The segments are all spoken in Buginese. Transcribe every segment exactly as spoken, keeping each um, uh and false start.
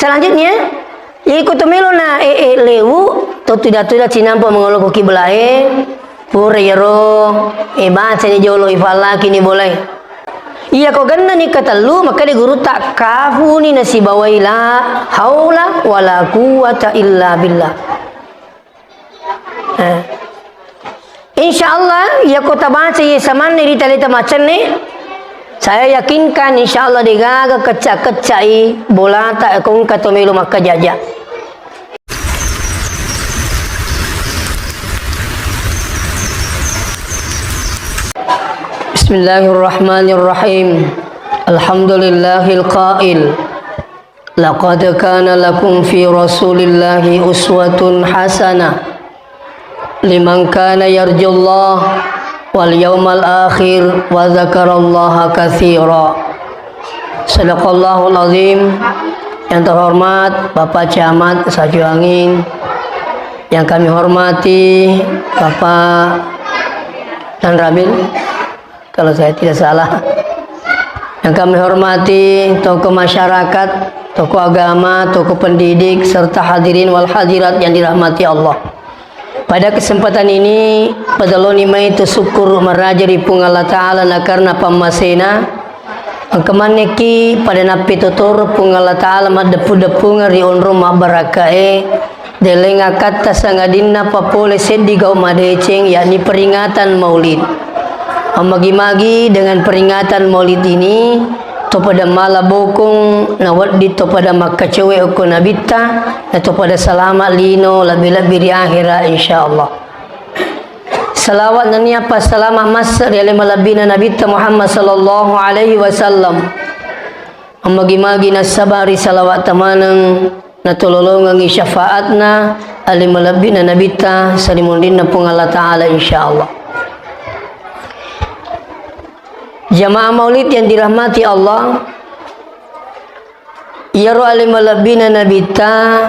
Selanjutnya, iko to melo na e, e, lewu, to tuda-tuda cinampa mangolo ko kiblae, pura yero, e, baca ni jolo, ifallaki ni bolae. Iya ko genna ni katellu, maka de guru tak kafuni nasibawai la haula wala quwwata illa billah. Eh. Insya Allah, iya ko tabaca iya samanne ri taleta macenne, saya yakinkan insya Allah degaga kecca-keccai bolata ko engka to melo makkajaja. Bismillahirrahmanirrahim. Alhamdulillahil qail. Laqad kana lakum fi Rasulillahi uswatun hasanah liman kana yarjullah wal yawmal akhir wa dzakarallaha katsira. Sadaqallahul azim. Yang terhormat Bapak Camat Sajuangin, yang kami hormati Bapak Danramil, kalau saya tidak salah. Yang kami hormati tokoh masyarakat, tokoh agama, tokoh pendidik, serta hadirin wal hadirat yang dirahmati Allah. Pada kesempatan ini, pada loni mai tu syukur meraja ri Puang Allah Ta'ala na karena pammasena, engka manneki pada nappetotoro Puang Allah Ta'ala maddeppu-deppungeng ri onrong mabbarakae, Deleng akkatta sangadinna papole seddi gau madeceng, yakni peringatan Maulid. Ammagi-magi dengan peringatan Maulid ini, topada mala bokong, nawedding topada makkacowe okko Nabitta, na topada salama lino lebbi-lebbi ri akhera, insyaallah. Salawat nennia passalama masse ri ale malebbina Nabitta Muhammad sallallahu alaihi wasallam. Ammagi-magi nassabari salawat tamaneng natololongengngi syafaatna ale malebbina Nabitta salimunrinna Puang Allah Ta'ala, insyaallah. Jamaah Maulid yang dirahmati Allah, iyaro ale malebbina Nabitta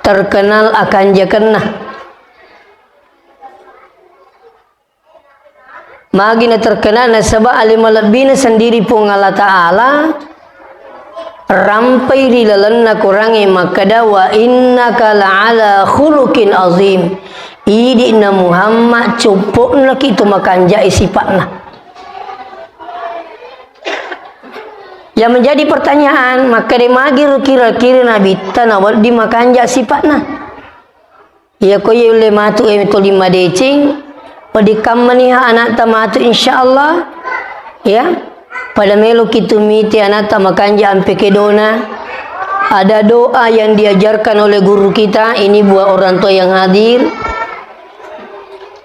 terkenal akanjakenna. Magi na terkenal nasaba ale malebbina sendiri Puang Allah Ta'ala rampai ri lalenna Qurangnge makkeda, "Wa innaka la'ala khuluqin azim." Idi'na Muhammad coppo'naki tu makanja'e sipa'na. Yang menjadi pertanyaan, makkeda magi ro kira-kira Nabitta nawedding makanja sipa'na? Iya ko iya ulle matu e toli madeceng, wedding kammaniha anakta matu, insyaallah. Ya. Pada meloki tu mite anakta makanja ampe kedona. Ada doa yang diajarkan oleh guru kita, ini buat orang tua yang hadir.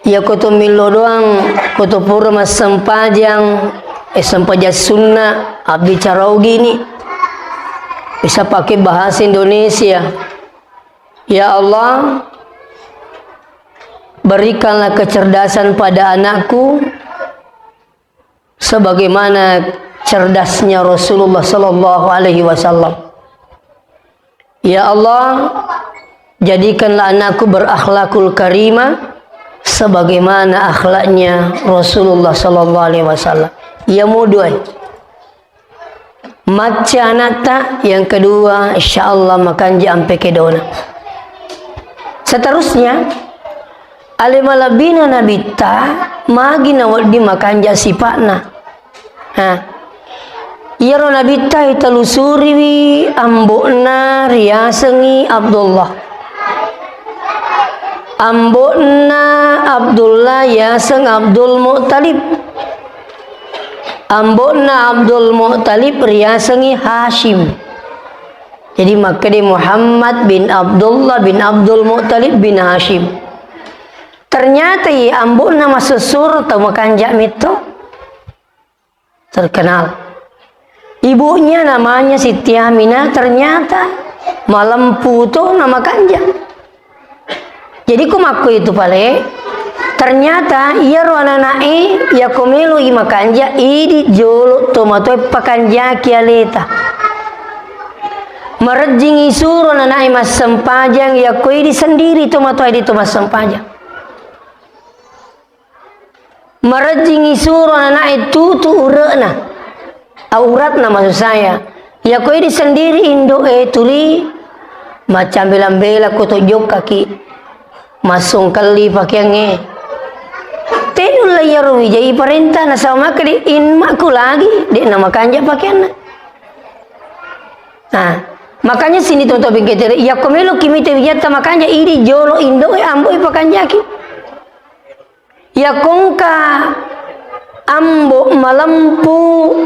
Iya ko to millo doang, ko to pura massempajang, eh, sempajang sunna, abbicara ogini. Bisa pakai bahasa Indonesia. Ya Allah, berikanlah kecerdasan pada anakku sebagaimana cerdasnya Rasulullah sallallahu alaihi wasallam. Ya Allah, jadikanlah anakku berakhlakul karimah sebagaimana akhlaknya Rasulullah sallallahu alaihi wasallam. Iya muduai. Macca anakta, yang kedua, insyaallah makanja ampe kedona. Seterusnya, ale malebbina Nabitta, magi nawedding makanja sipa'na. Ha. Iyaro Nabitta itelusuriwi ambo'na riasengngi Abdullah. Ambo'na Abdullah yaseng Abdul Muttalib. Ambo'na Abdul Muttalib riasengngi Hashim. Jadi makkeda Muhammad bin Abdullah bin Abdul Muttalib bin Hashim. Ternyata iye ambo'na masessuro tau makanja metto. Terkenal. Ibunya namanya Siti Aminah, ternyata malempu to na makanja. Jadi ko makko itu pale, ternyata iyaro anana'e iya ko melo i makanja, idi jolo tomatoe pakanjaki aleta. Marejjing isuro anana'e massempajang, iya ko idi sendiri tomatoe idi to massempajang. Marejjing isuro anana'e tutu ure'na, auratna maksud saya. Yakko idi sendiri indo'e tuli, maccambela-bela ko to jokkaki, massongkelli pakeangnge. Tenulla iyaro wijai parenta, nasaba makkeda, "Immakku lagi, de' namakanja pakeanna." Nah, makanya sini to-, to bengke tere, yakko meloki mite wijatta makanja, idi jolo indo'e, ambo'e pakanjaki. Yakko engka ambo malempu,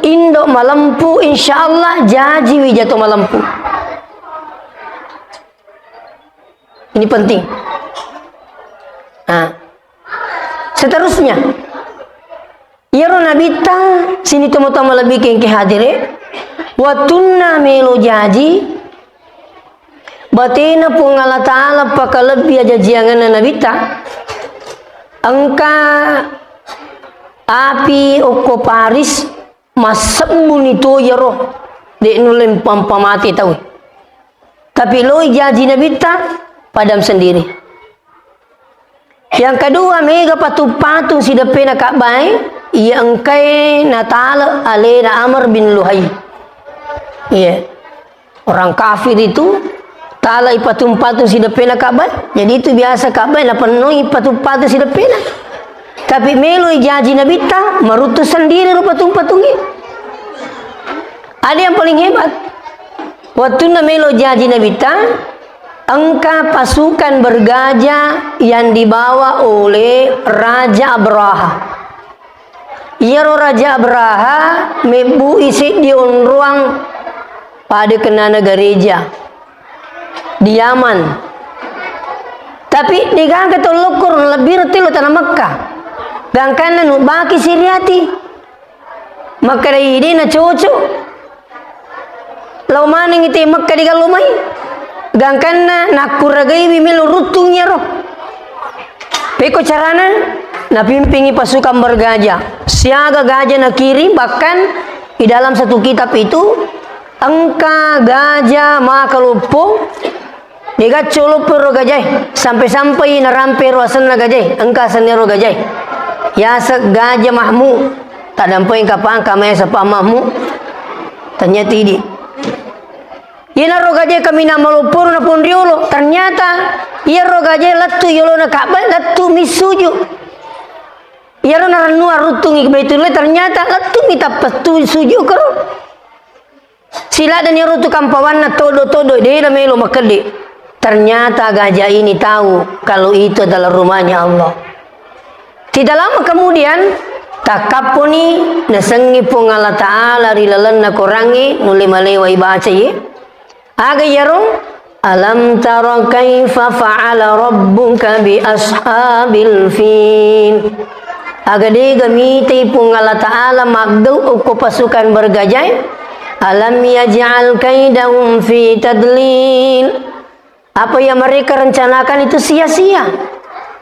indo malempu, insya Allah jaji wija to malempu. Ini penting. Nah, seterusnya, iyaro Nabitta, sini tomatoa malebbi kengke hadire, wattunna melo jaji, batena Puang Allah Ta'ala pakalebbi ajajiangenna Nabitta, engka api okko Paris, massebbuni to iyaro, de' nulle mpampa mate tau. Tapi loi jaji Nabitta, padam sendiri. Yang kedua, mega patung-patung sideppena Ka'bae, iya engkae natale alena Amr bin Luhai. Iya. Orang kafir itu talai patung-patung sideppena Ka'bae. Jadi itu biasa Ka'bae napennoi patung-patung sideppena. Tapi meloi jaji Nabitta, maruttu sendiri ro patung-patungnge. Ada yang paling hebat. Wattunna melo jaji Nabitta, engka pasukan bergajah yang dibawa oleh Raja Abraha. Iyaro Raja Abraha mebbu'i seddi onroang pada kennana gareja di Yaman. Tapi degaga tau lokkoro, lebbi ro telo tana Mekka. Gangkanna nubbaki siriati. Makkeda idi na cocok. Lao manengngi te Mekka digallo mai. Gangkanna nakkuragaiwi melo ruttung iyaro. Pekko carana, napimpingi pasukan bergajah. Siaga gajah nakirim, bahkan di dalam satu kitab itu engka gajah makaloppo. Dega colopo ro gajae, sampai-sampai narampe ro asenna gajae, engka asenna ro gajae. Yaseng Gajah Mahmud, tadampai kapang kamai sapa Mahmud. Ternyata idi. Iyana ro gajae kaminang maloppo ro napong riolo. Ternyata iya ro gajae lettu yolona Ka'bah, lettu mi sujud. Iyaro narennu aruttungi Baitullah, ternyata lettu mi tappa tu sujud karo. Siladdani iyaro tukang pawanna todo-todo, de namelo makkedde. Ternyata gajah ini tahu kalau itu adalah rumahnya Allah. Tidak lama kemudian, takkapponi nasengngi Puang Allah Ta'ala ri lalenna korangnge nulle malewai baca ye. Aga iyaro? Alam tara kaifa fa'ala rabbuka bi ashabil fil. Aga dega mitai Puang Allah Ta'ala maggau okko pasukan bergajae? Alam yaj'al kaidahum fi tadlil. Apa yang mereka rencanakan itu sia-sia.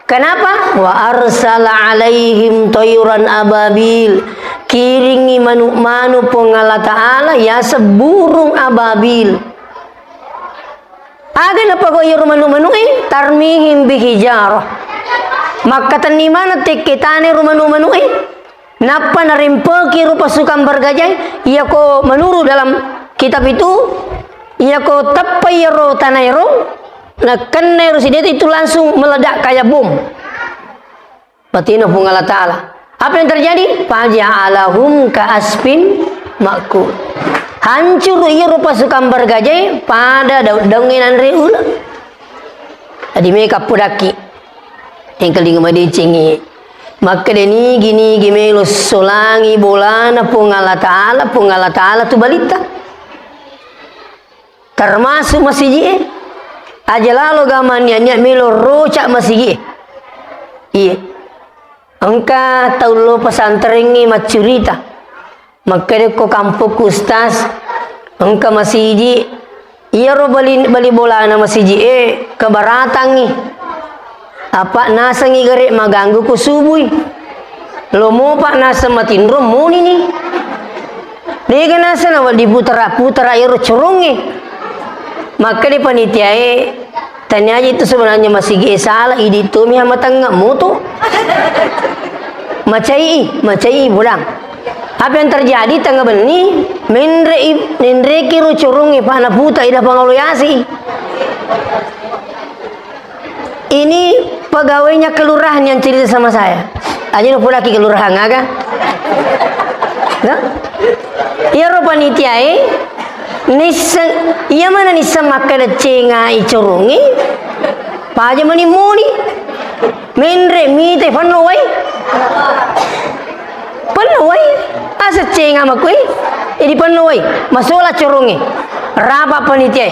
Kenapa? Wa arsala alaihim tayran ababil. Kiringi manu'-manu' Puang Allah Ta'ala yaseng burung ababil. Aga napagau iyaro manu'-manu'e? Tarmihim bihijarah. Makkatenni maneng tekke tana ro manu'-manu'e. Nappa narempeki ro pasukan bergajae, iyako menurut dalam kitab itu, iyako teppa iyaro tanaero, nakenna ero sideta itu langsung meledak kayak bom. Batena Puang Allah Ta'ala. Apa yang terjadi? Faja'alahum ka'asfin ma'kul. Hancur iyaro pasukan bergajae pada daung-daungnge nanre ula. Jadi meka podakki. Engkalinga madecengi. Makkeda nigi-nigi melo solangi bolana Puang Allah Ta'ala, Puang Allah Ta'ala tu balitta. Termasuk masiji'e. Aja lalo ga mannia-nia melo roca masiji'e. Iya. Engka tau lo pesantrengnge maccurita. Makkeda ko kampokku, Ustaz, engka masiji, iyaro bali, bali bolana masiji'e kebaratangngi. Apa nasengngi gare maganggu ko subui. Lomopa naseng matinro monini. Dega naseng nawa diputara-putara ero corongnge. Makkeda panitiae, tania aja itu sebenarnya masigi e salah, idi tomi hamatengnga moto. Macai, macai pulang. Apa yang terjadi, tengnga benni, menre i-, menreki ro corongngé, pa naputai, napangalo yasi. Ini pegawainya kelurahan yang cerita sama saya. Aja no pulaki kelurahan aga. Nah? Iyaro panitiaé, nisseng, iya mana nisseng makkeda cengai corongngé, paja mani moni. Menre mitai, penno wai. Penno wai. Asa cenga makui. Jadi penno wai. Masola corongngé. Rapa panitiaé.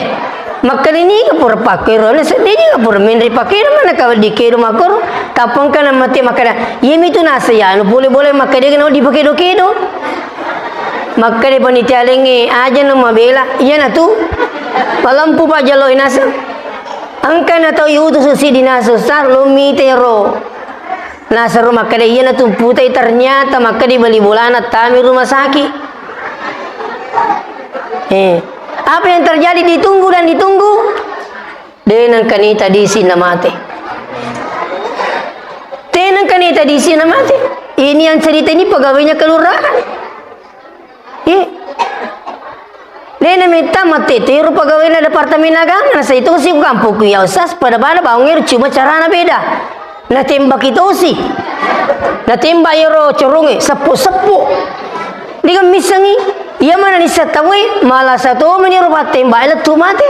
Makkeda niga pura pakkéro, na seddé niga pura menre pakkéro, mana ka wedding kédo makkoro, tappa engka na mate makkeda, "Iyami tu nasa ya, anu pole-pole makkeda na wedding pakédo-kédo." Makkeda panitia laingngé, "Aja na mabela, iya na tu. Malempu pa jalo nasa." Engka na tau yutu susi di nasa, "Ustaz, lo mite ro." Nasa ro makkeda, "Iya na tu putai," ternyata makkeda bali bolana tami rumah sakit. Eh, apa yang terjadi ditunggu dan ditunggu? Dé nengka nita disi na mate. Dé nengka nita disi na mate. Ini yang cerita ini pegawainya kelurahan. Eh. Dé na metta mate, tero pegawainya Departemen Agama, na sai tosi ku kampokku, ya Ustaz, pada-pada baung ero, cuma carana beda. Natembaki tosi. Natembak iyaro corongngé, seppo-seppo. Dé ga missengngi, iya mana nisseng tauwé, malasa tomani ro pattembak, lettu mate.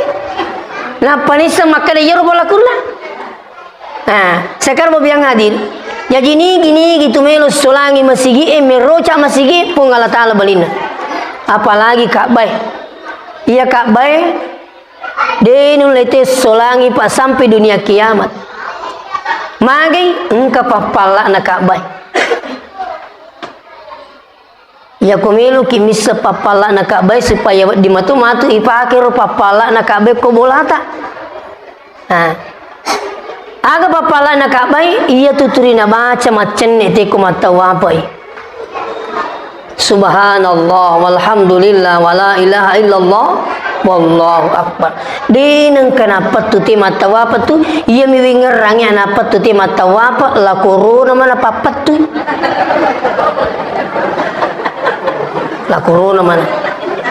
Nappa nisseng makkeda iyaro pelakunna. Nah, sekarang mau bilang hadir. Jaji nigi-nigi tu melo solangi masigi'é, meroca masigi'é, Puang Allah Ta'ala balinna. Apalagi Ka'baé. Iya Ka'baé, dé nulle té solangi pa sampai dunia kiamat. Magai engka pappalla'na Ka'baé. Iyako meloki misseng pappalla'na Ka'baé supaya wedding matu-matu ipaké ro pappalla'na Ka'baé ko bolata. Nah. Aga pappalla'na Ka'baé? Iya tuturi nabaca maccenne té ko mattawapai. Subhanallah, walhamdulillah, wala ilaha illallah, wallahu akbar. Dé nengka nappettu té mattawape tu, iyami wingerrangi nappettu té mattawape, la korona mana pappettu. La korona mana.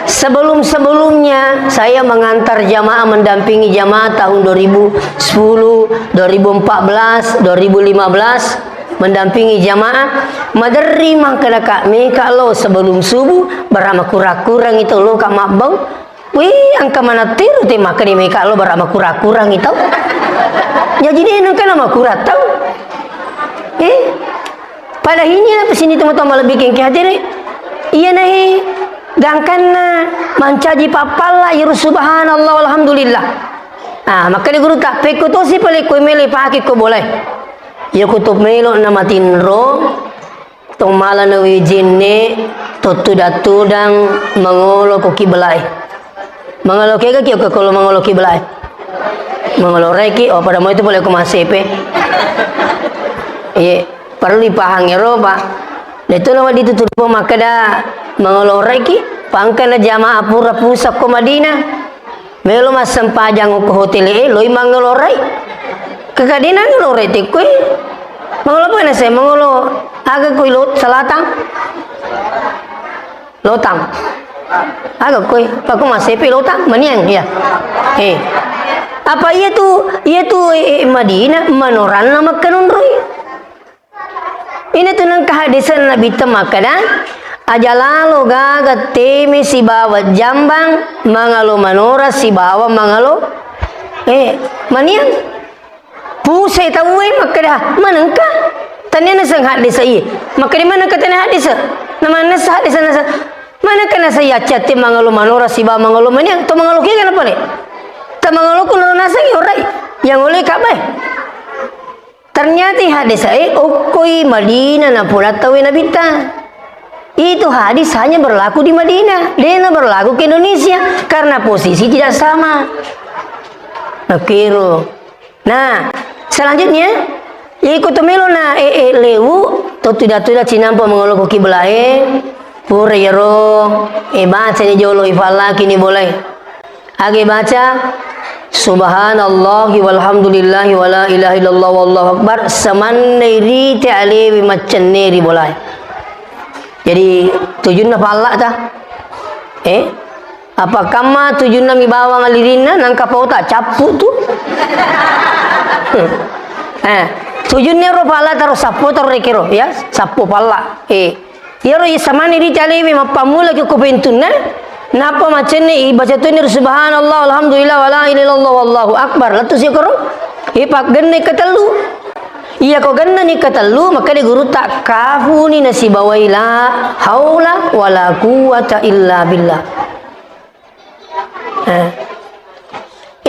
Sebelum-sebelumnya saya mengantar jamaah, mendampingi jamaah tahun dua ribu sepuluh, dua ribu empat belas, dua ribu lima belas, mendampingi jamaah, maderri mangkana ka meka lo sebelum subuh, bara makura-kurangi to lo ka mabbau. Wih, engka manattiru te makkeda meka lo bara makura-kurangi tau. Jaji de nengka na makura tau. Eh, pada hini apa sini teman-teman lebih kengke hati deh. Iya nahi gangkanna mancaji pappalla iru subhanallah walhamdulillah. Ah, makkeda guru tak pekko tosi pale ko mele pake ko boleh. Iya ko to melo na matinro. Tong mala nawijinni to tudang-tudang mangolo ko kiblae. Mangolo kega ki ko mangolo kiblae? Mangolo reki, oh, pada moi tu pole ko masepe. Iye, perlu dipahang ero, Pak. Detu na wadi tutur makkeda mangolo reki, pangkana jamaah pura pusat ko Madinah. Melo massempajang ko hotel e, loi mangolorai. Kekadena ngolorai te koe. Mangolo apa na saya? Mangolo aga koi lo selatan? Lotang. Aga koi? Paku masepi lotang? Maniang, ya. Eh. Apa iya tu, iya tu, eh, eh, Madinah, manoranna makkanunroi. Ina tu nengka haddese'na Nabitta makkeda, aja lalo gaga teme sibawa jambang, mangalo manora sibawa mangalo, eh, maniang. Pusai tauwe makkeda, manengka? Tania naseng haddese iye. Makkeda manengka tania haddese? Namannessa haddese nasa, manengka nasa yaccatte mangalo manora sibawa mangalo maniang, to mangalo kega napale? Ta mangalo ku naro naseng yorai. Yang oleh kabai. Ternyata hadis e okkoi Madinah napura tauwe Nabitta. Itu hadis hanya berlaku di Madinah, dena berlaku ke Indonesia karena posisi tidak sama. Nakiro. Nah, selanjutnya, iko to melo na e, e, lewu, to tuda-tuda cinampa mangolo ko kiblae, pura yaro, e, baca ni jolo ifallaki ni bolai. Age baca, subhanallahi walhamdulillahi wala ilaha illallah wallahu akbar, samanna irite alewi maccenne ri bolae. Jadi, tujunna palla ta? Eh? Apa kamma tujunna mi bawang alirinna, nangka pauta cappu tu? Eh, tujunna ro palla taro sappo taro rekero, ya, sappo palla. Eh, iyaro iya samanni rita lewe mappammula ki ko pentunna, nappa macenni ibaca toni subhanallah, alhamdulillah, wala ilaha illallah, wallahu akbar. Lettu sikoro. Eh, paggenna ketellu. Iya ko gennani ketellu, makkeda gurutta, kafuni nasibawai la haula wala quwwata illa billah. Eh.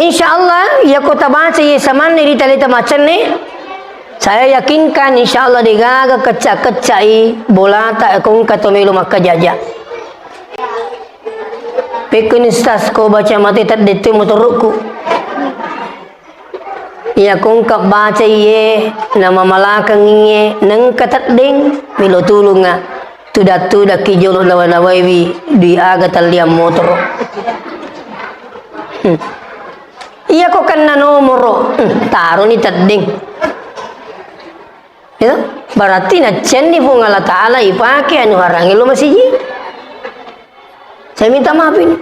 Insya Allah, iya ko tabaca iya samanni rita leta macenne, saya yakinkan insya Allah degaga kecca-keccai bolata ko engka to melo makkajaja. Pekkuni Ustaz ko baca mate tedde tu motorokku. Iya ko engka bacai iye, namamalakeng iye, nengka teddeng, melo tulunga. Tudak-tudakki jolo nawa-nawaiwi dui aga talliang motoro. Hmm. Iya ko kenna nomoro, hmm, taroni teddeng. Itu berarti naccenni Puang Allah Ta'ala ipake anu harangi lo masiji. Saya minta maaf ini.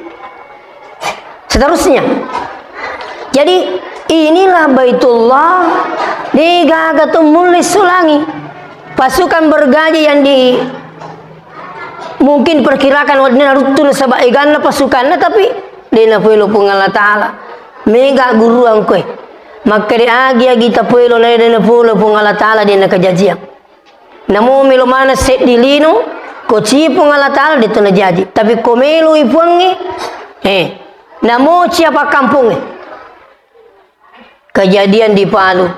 Seterusnya. Jadi, inilah Baitullah, degaga to mulle sulangi. Pasukan bergajah yang di, mungkin perkirakan, wah, dena ruttu nasaba eganna pasukanna, tapi dena puelo Puang Allah Ta'ala. Mega guruang koe. Makkeda agi-agi tapuelo na dena puelo Puang Allah Ta'ala dena kejajiang. Namo melo maneng seddi lino, ko cipung Allah Ta'ala, de to najaji. Tapi ko meloi Puangnge, eh, namo cia pakkampungnge. Kejadian di Palu.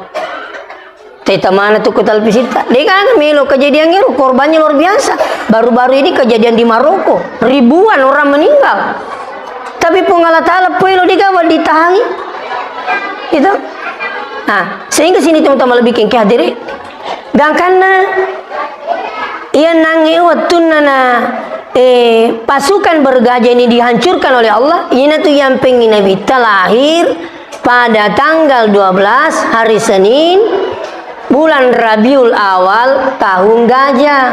Teta mana tu ko televisitta. Degaga melo kejadian ero, korbannya luar biasa. Baru-baru ini kejadian di Maroko, ribuan orang meninggal. Tapi Puang Allah Ta'ala puelo degaga ditahangi. Itu. Nah, sehingga sini teman-teman lebih kengke hadiri. Gangkanna, iya nangnge wettunna na, eh, pasukan bergajah ini dihancurkan oleh Allah, iyanatu yampengngi Nabitta lahir pada tanggal dua belas hari Senin, bulan Rabiul Awal, tahun gajah.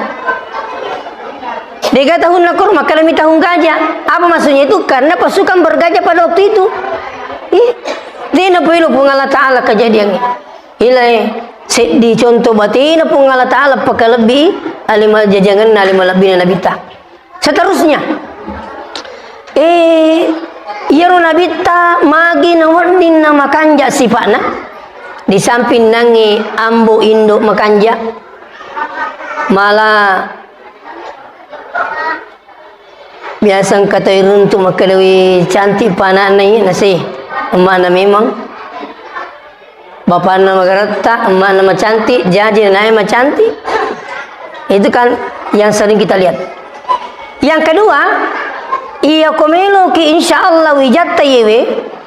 Dega tahun nakor, makkalami tahun gajah. Apa maksudnya itu? Karena pasukan bergajah pada waktu itu. Ih, dena puelo Puang Allah Ta'ala kejadiannya. Ilae, seddi contoh batena Puang Allah Ta'ala pakalebbi alima jajangenna, alima lebbina Nabitta. Seterusnya, eh, iyaro Nabitta magi nawedding namakanja sifa'na, di samping nangnge ambo indo makanja, mala biasa engka tau iruntu makkedawi cantik pa anakna iya nase, emma'na memang. Bapanna magaretta, emma'na macantik, jaji anaknya macantik. Itu kan yang sering kita lihat. Yang kedua, iya ko meloki insya Allah wijatta iyewe,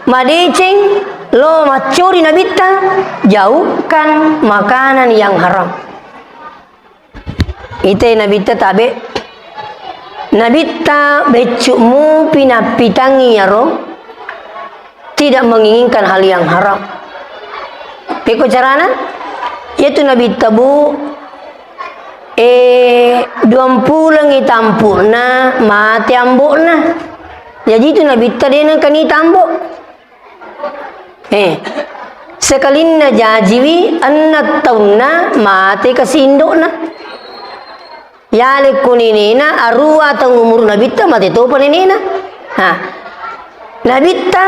madeceng lo maccori Nabitta, jauhkan makanan yang haram. Ite Nabitta tabe. Nabitta beccu mupi nappitangi iyaro tidak menginginkan hal yang haram. Pekko carana? Yaitu Nabitta, Bu, eh, duampulengi tampu'na mate ambo'na. Jaji itu Nabitta de nengkani tambo. Eh, sekalinna jajiwi enneng taunna mate kasi indo'na. Yalekko nenena aruwa taung umuru Nabitta mate topa nenena. Ha. Nabitta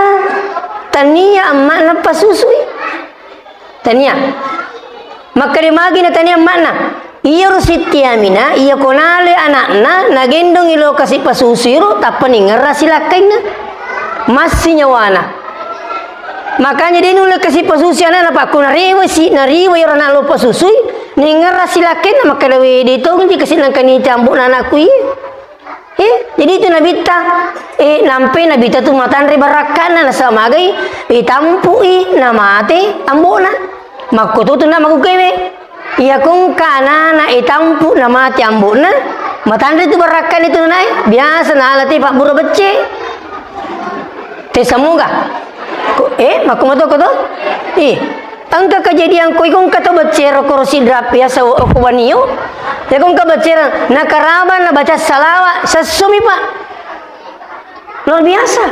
tania emma'na pasusui. Tania. Makkeda magi na tania emma'na. Iyaro Sitti Aminah, iya ko nale anakna, nagendongi lokasi pasusui ro, tappa ningerra silakkainna. Massi nyawana. Makanya de nulle kasi pasusui anakna, pakko narewe si, nariwe iyaro anak lo pasusui, ningerra silakkainna, makkeda, "We, de tongji kasi nangkani cambuk anakku iye." Eh, jadi itu Nabitta, eh, nampai Nabitta tu matanre barakkana, nasaba magai, eh, tampui, namate ambona. Makkoto tu na makukewe. Iya kongka anana, eh, tampu, namate ambona, matanre tu barakkana itu nanae. Biasa nalate pabbura becce. Te semoga. Ko, eh, makko mato ko to? Eh, Engka kejadian ko iko engka to beccero koro sidra biasa o-, okko banio. Yako engka bacerang, nakaraba nabaca salawat, sessumi, Pak. Luar biasa.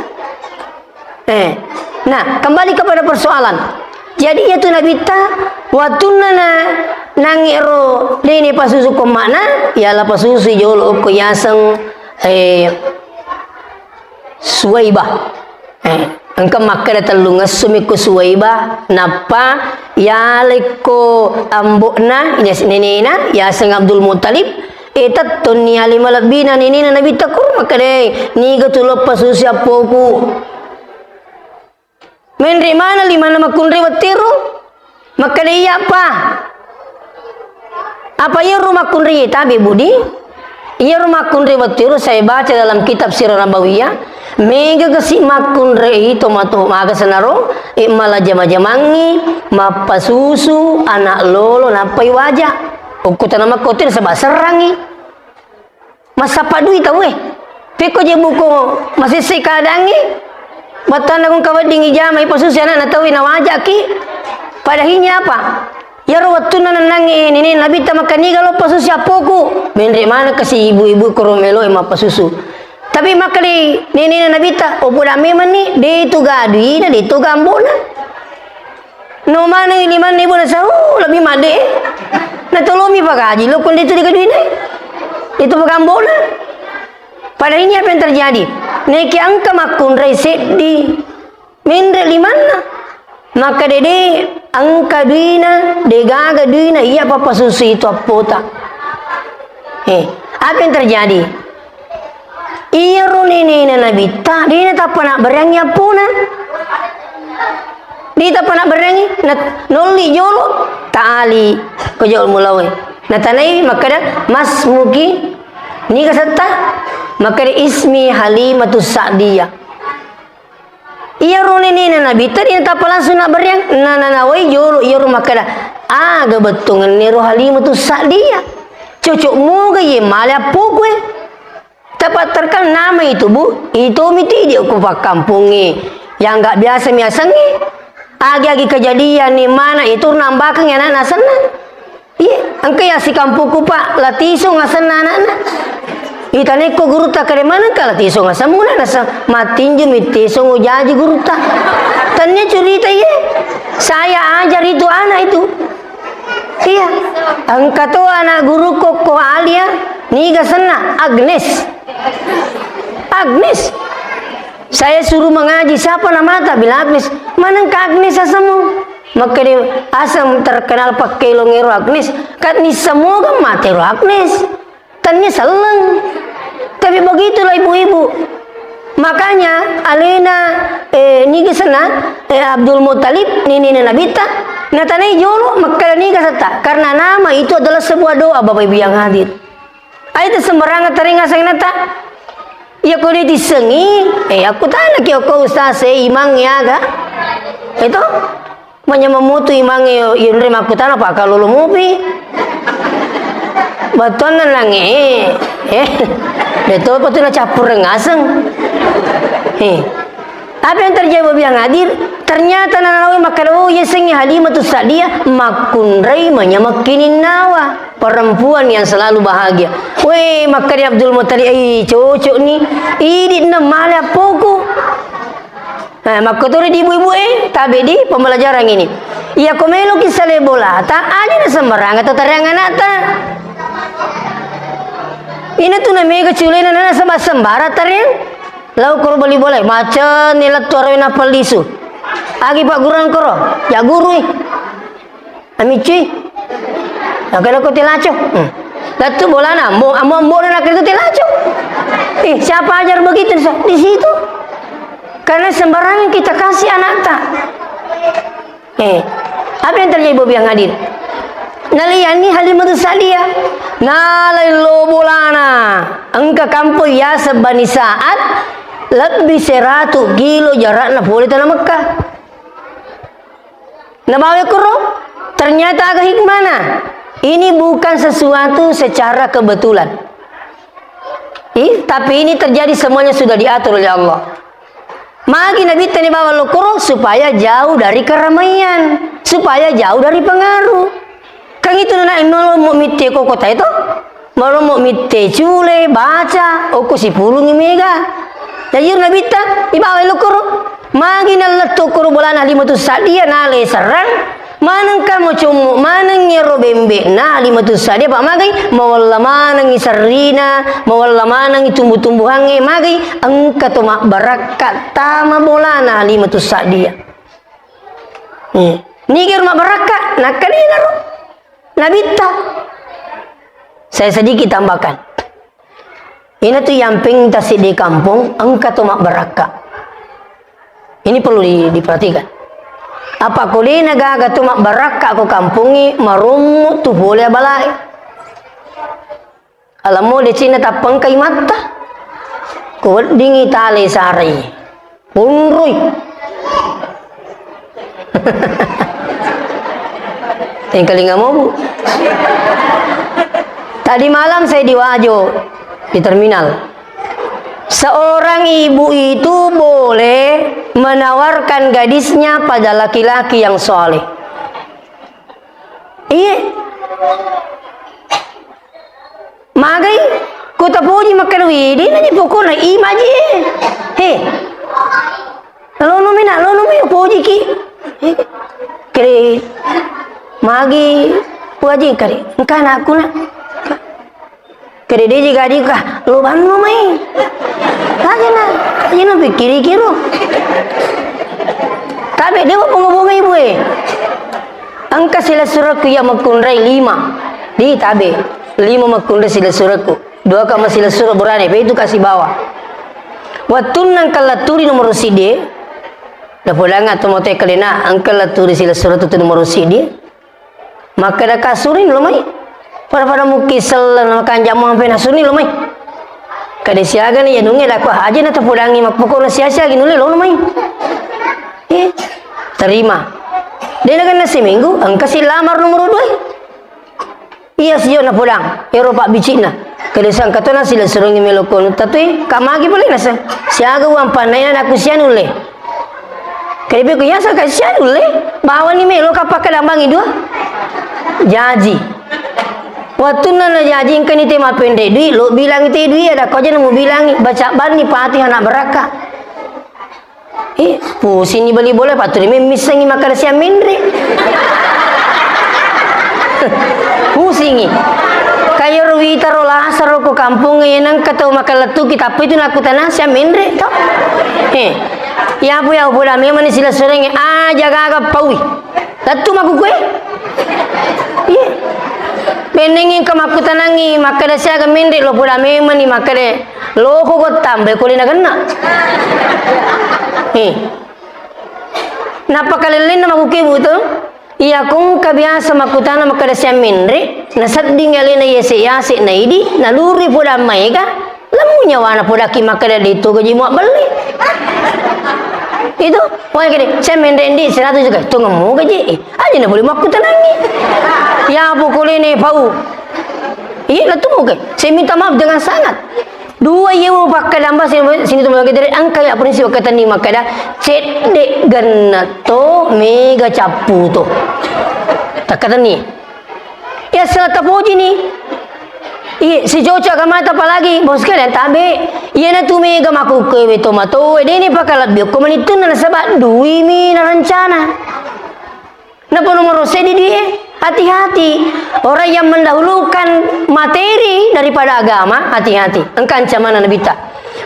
Eh, nah, kembali kepada persoalan. Jadi, iyatu Nabitta, wattunna na, nangero dene pasusu ko makna, yala pasusu jolo ko yaseng, eh, Suwaibah. Eh, engka makkeda tellungessu mi ko Suwaibah, nappa yalekko ambo'na, yes, nenena, yaseng Abdul Muttalib, eh, tettonni ale malebbina nenena Nabitta kuro makkeda, "Eh, niga tu lo pasusu appoku?" Menre mana limanna makkunrai wettiru? Makkeda, "Iya, Pa." Apa iyaro makkunrai tabe, Budi? Iyaro makkunrai wettiru saya baca dalam kitab Sirah Nabawiyah, mega gesi makkunrai tomatoa maga senaro, e, malajama-jamangi, mappasusu, anak lolo, nappai waja. Ukkutana makkotir sebab serrangi. Massappa dui tauwe. Pekko je buko masessai keadaangnge, battanna kung kaweddingi jamai pasusi anakna tauwe nawajaki. Padahinya apa? Iyaro wettunna nennangnge nene Nabitta makkaniga lo pasusi appoku. Menre maneng kasi ibu-ibu koro meloe mappasusu. Tapi makkali nenena Nabitta, opo da memanni, de tu gaduina, de tu gambona. No maneng limanna ibu nasa, "Uh, lebbi madde, eh." Natolomi pagaji lo konde tu digaduina, eh. Itu pagambona. Padahal ini apa yang terjadi? Neke engka makkunrai seddi, menre limanna. Maka dede engka duina, degaga duina, iya papasusui tu appota. Eh, apa yang terjadi? Iyaro nenena Nabitta, de natappa nabbereangngi appona. De tappa nabbereangngi, na-, nolli jolo, taali ko jolo mulawe. Natanai makkeda, "Masmuki, niga asetta?" Makkeda, "Ismi Halimatus Sa'diyah." Iyaro nenena Nabitta de natappa langsung nabbereang, na-, nanawai jolo iyaro makkeda, "Aga bettuanna ro Halimatus Sa'diyah? Cocok moga iye male appoku e." Tapa terkenal nama itu, Bu. Itu miti di ku pakkampungnge. Yang nggak biasa miasengnge. Agi-agi kejadian ni mana itu nambakeng anak nasenna. Iya, engka ya si kampungku, Pak, Latisong asenna anakna. Itanekko gurutta kare manengka Latisong asemmu na nasa matinju mittisong ujaji gurutta. Tania cerita iye. Saya ajar itu anak itu. Iya. Engka to anak guru kokko alia, niga senna Agnes. Agnes. Saya suruh mengaji, siapa namata? Bila Agnes. Manengka Agnes asemmu? Makkeda aseng terkenal pakkelongero Agnes, kan nissemoga matero Agnes. Tania selleng. Tapi begitulah ibu-ibu. Makanya alena, eh, niga senna, eh, Abdul Muttalib, nenena Nabitta, natanai jolo, makkeda niga asetta. Karena nama itu adalah sebuah doa, Bapak Ibu yang hadir. Aja sembarangan teringaseng nata. Iya ko ditissengi, eh, aku tanya ki ko ustaz, eh, imang ya ga? Itu? Manyameng mutu imangnge yo, yonre makkutana pakkalolo mupi. Battuanna nangnge, eh, de topa tu nacappureng aseng. Eh. Apa yang terjadi, Bapak yang hadir? Ternyata nanawe makkeda, oh, iya sengnge Halimatus Sa'diyah makkunrai manyameng kininnawa. Perempuan yang selalu bahagia. Weh, makkeda Abdul Muttalib, eh, cocok ni. Idi na male appoku. Eh, makkotoro di ibu-ibu, eh, tabe di pembelajaran ini. Iya ko meloki sale bolata, aja na sembarang atau tariang anakta. Ina tu na mega culena na sembara tariang. Lau koro bali bola, macam ni lettu arawe na pellisu. Agi pak guru koro, ya guru, eh. Amicui. Nah, kalau kau telaco. Hmm. Lettu bolana, mo, amo, amo na kau telaco. Eh, siapa ajar begitu? Di situ. Karena sembarangan kita kasih anakta. Eh, apa yang terjadi, Bobi yang hadir? Naliani Halimatus Sa'diyah. Nalai lo bolana. Engka kampung yaseng Bani Sa'ad, lebbi seratu kilo jarakna pole tana Mekah. Nabawa kuro, ternyata aga hikmana. Ini bukan sesuatu secara kebetulan. Ih, tapi ini terjadi semuanya sudah diatur oleh Allah. Magi Nabitta ni bawa lokoro supaya jauh dari keramaian, supaya jauh dari pengaruh. Kan itu nana imam mau miti koko tai to? Marommo mitte cule, baca, okko sipulungngi mega. Jaji ro Nabitta, ibawai lokkoro. Magi nallettu okkoro bolana Halimatu Sa'diyah, nale serrang. Manengka macommo maneng iyaro bembe'na Halimatu Sa'diyah, apa magai? Mawella manengngi serrina, mawella manengngi tumbu-tumbuhangnge, magai? Engka to mabbarakka tama bolana Halimatu Sa'diyah. Hmm. Nigero mabbarakka, nakkalinaro. Nabitta. Saya sedikit tambahkan. Ina tu yang peng tasiddi kampung, engka to mabbarakka. Ini perlu di-, diperhatikan. Apa ko dena gaga to mabbarakka ko kampungi, marommo tu pole abalae. Alammo decina tappengka imatta. Ko weddingi tale sarai. Punrui. Engkalinga mobu. Tadi malam saya di Wajo, di terminal. Seorang ibu itu boleh menawarkan gadisnya pada laki-laki yang soleh. Iya. Magai, ko tapoji makkeda, "Wih, dena ji pokona imaji." He. Lono mi nak, lono mi pojiki. He. Kere, magi, puaji kare. Engka anakku nak. Kere deji gadi ka, lo banno mai. Lagi nak, ini pikkiri kiro. Tapi dia mau bunga-bunga ibu eh. Engka silessurekku iya makkunrai lima. Di tabe. Lima makkunrai silessurekku. Dua ka masilessure burane, pe itu kasi bawa. Wattunna engka letturi nomoro siddi. Da podanga to mote kalena, engka letturi silessure tu nomoro siddi. Makkeda kasuri lo mai. Pada-pada mukki selleng makanja mo ampe nasuni lo mai. Kade siaga ni yanunge dako aja na tapodangi mappokona sia-sia gi nulle lo mai. Eh, terima. Dena kena seminggu, engka si lamar nomor dua. Iya, sio na podang, ero pabbicikna. Kede sangka tona silessurengngi melo kono tatui, ka magi pole nasa. Siaga uang panai anakku sia nulle. Kede pe ku yasa ka sia nulle, bawani melo ka pakkedambangi dua. Jaji. Wattunna na jaji engkani te mappenre dui, lo bilangi te dui, ada ko aja namu bilangi, baca banni Fatihah nak berakka. Eh, pusingni bali bola, paturi memmissengi makkeda sia menre. Pusingi. Kayaro witaro lasaro ko kampongnge, nengka tau makalettuki, tappa itu nakkutana sia menre to. Eh, yapu ya poda memang ni silessurengnge aja gaga paui. Lettu makkukue. Iya. Pennengngi engka makkutanangngi, makkeda siaga menre lo poda memang ni makkeda loko ko tambai ko lena genna. Eh. Nappa kalellenna makkukue bu to. Iya ko engka biasa makkutana makkeda sia menre, nasedding alena yase-yase naidi, nalurui poda maega. Lemmu nyawana podaki makkeda de to gaji muabbelle. Itu, wah kede, saya mendendi seratus juga, tungemu gaji. Eh, aja na boleh makkutanangi. Ya pokoknya ne pau. Iya, lettu muke. Saya minta maaf dengan sangat. Dua iya mau pakai damba sini, sini tu mau kita angka ya prinsip kata ni makkeda cedde genna to mega cappu to. Takkatani. Iya, sala tapojini. Iye, si cocok agamata, apalagi bos kalian tabe. Iyanatu mega makkukkuewe tomatoe, deni pakalebbi okko manittunna, nasaba duimi narencana. Napa nomoro seddi duie? Hati-hati. Orang yang mendahulukan materi daripada agama, hati-hati. Engka ancamanna Nabitta.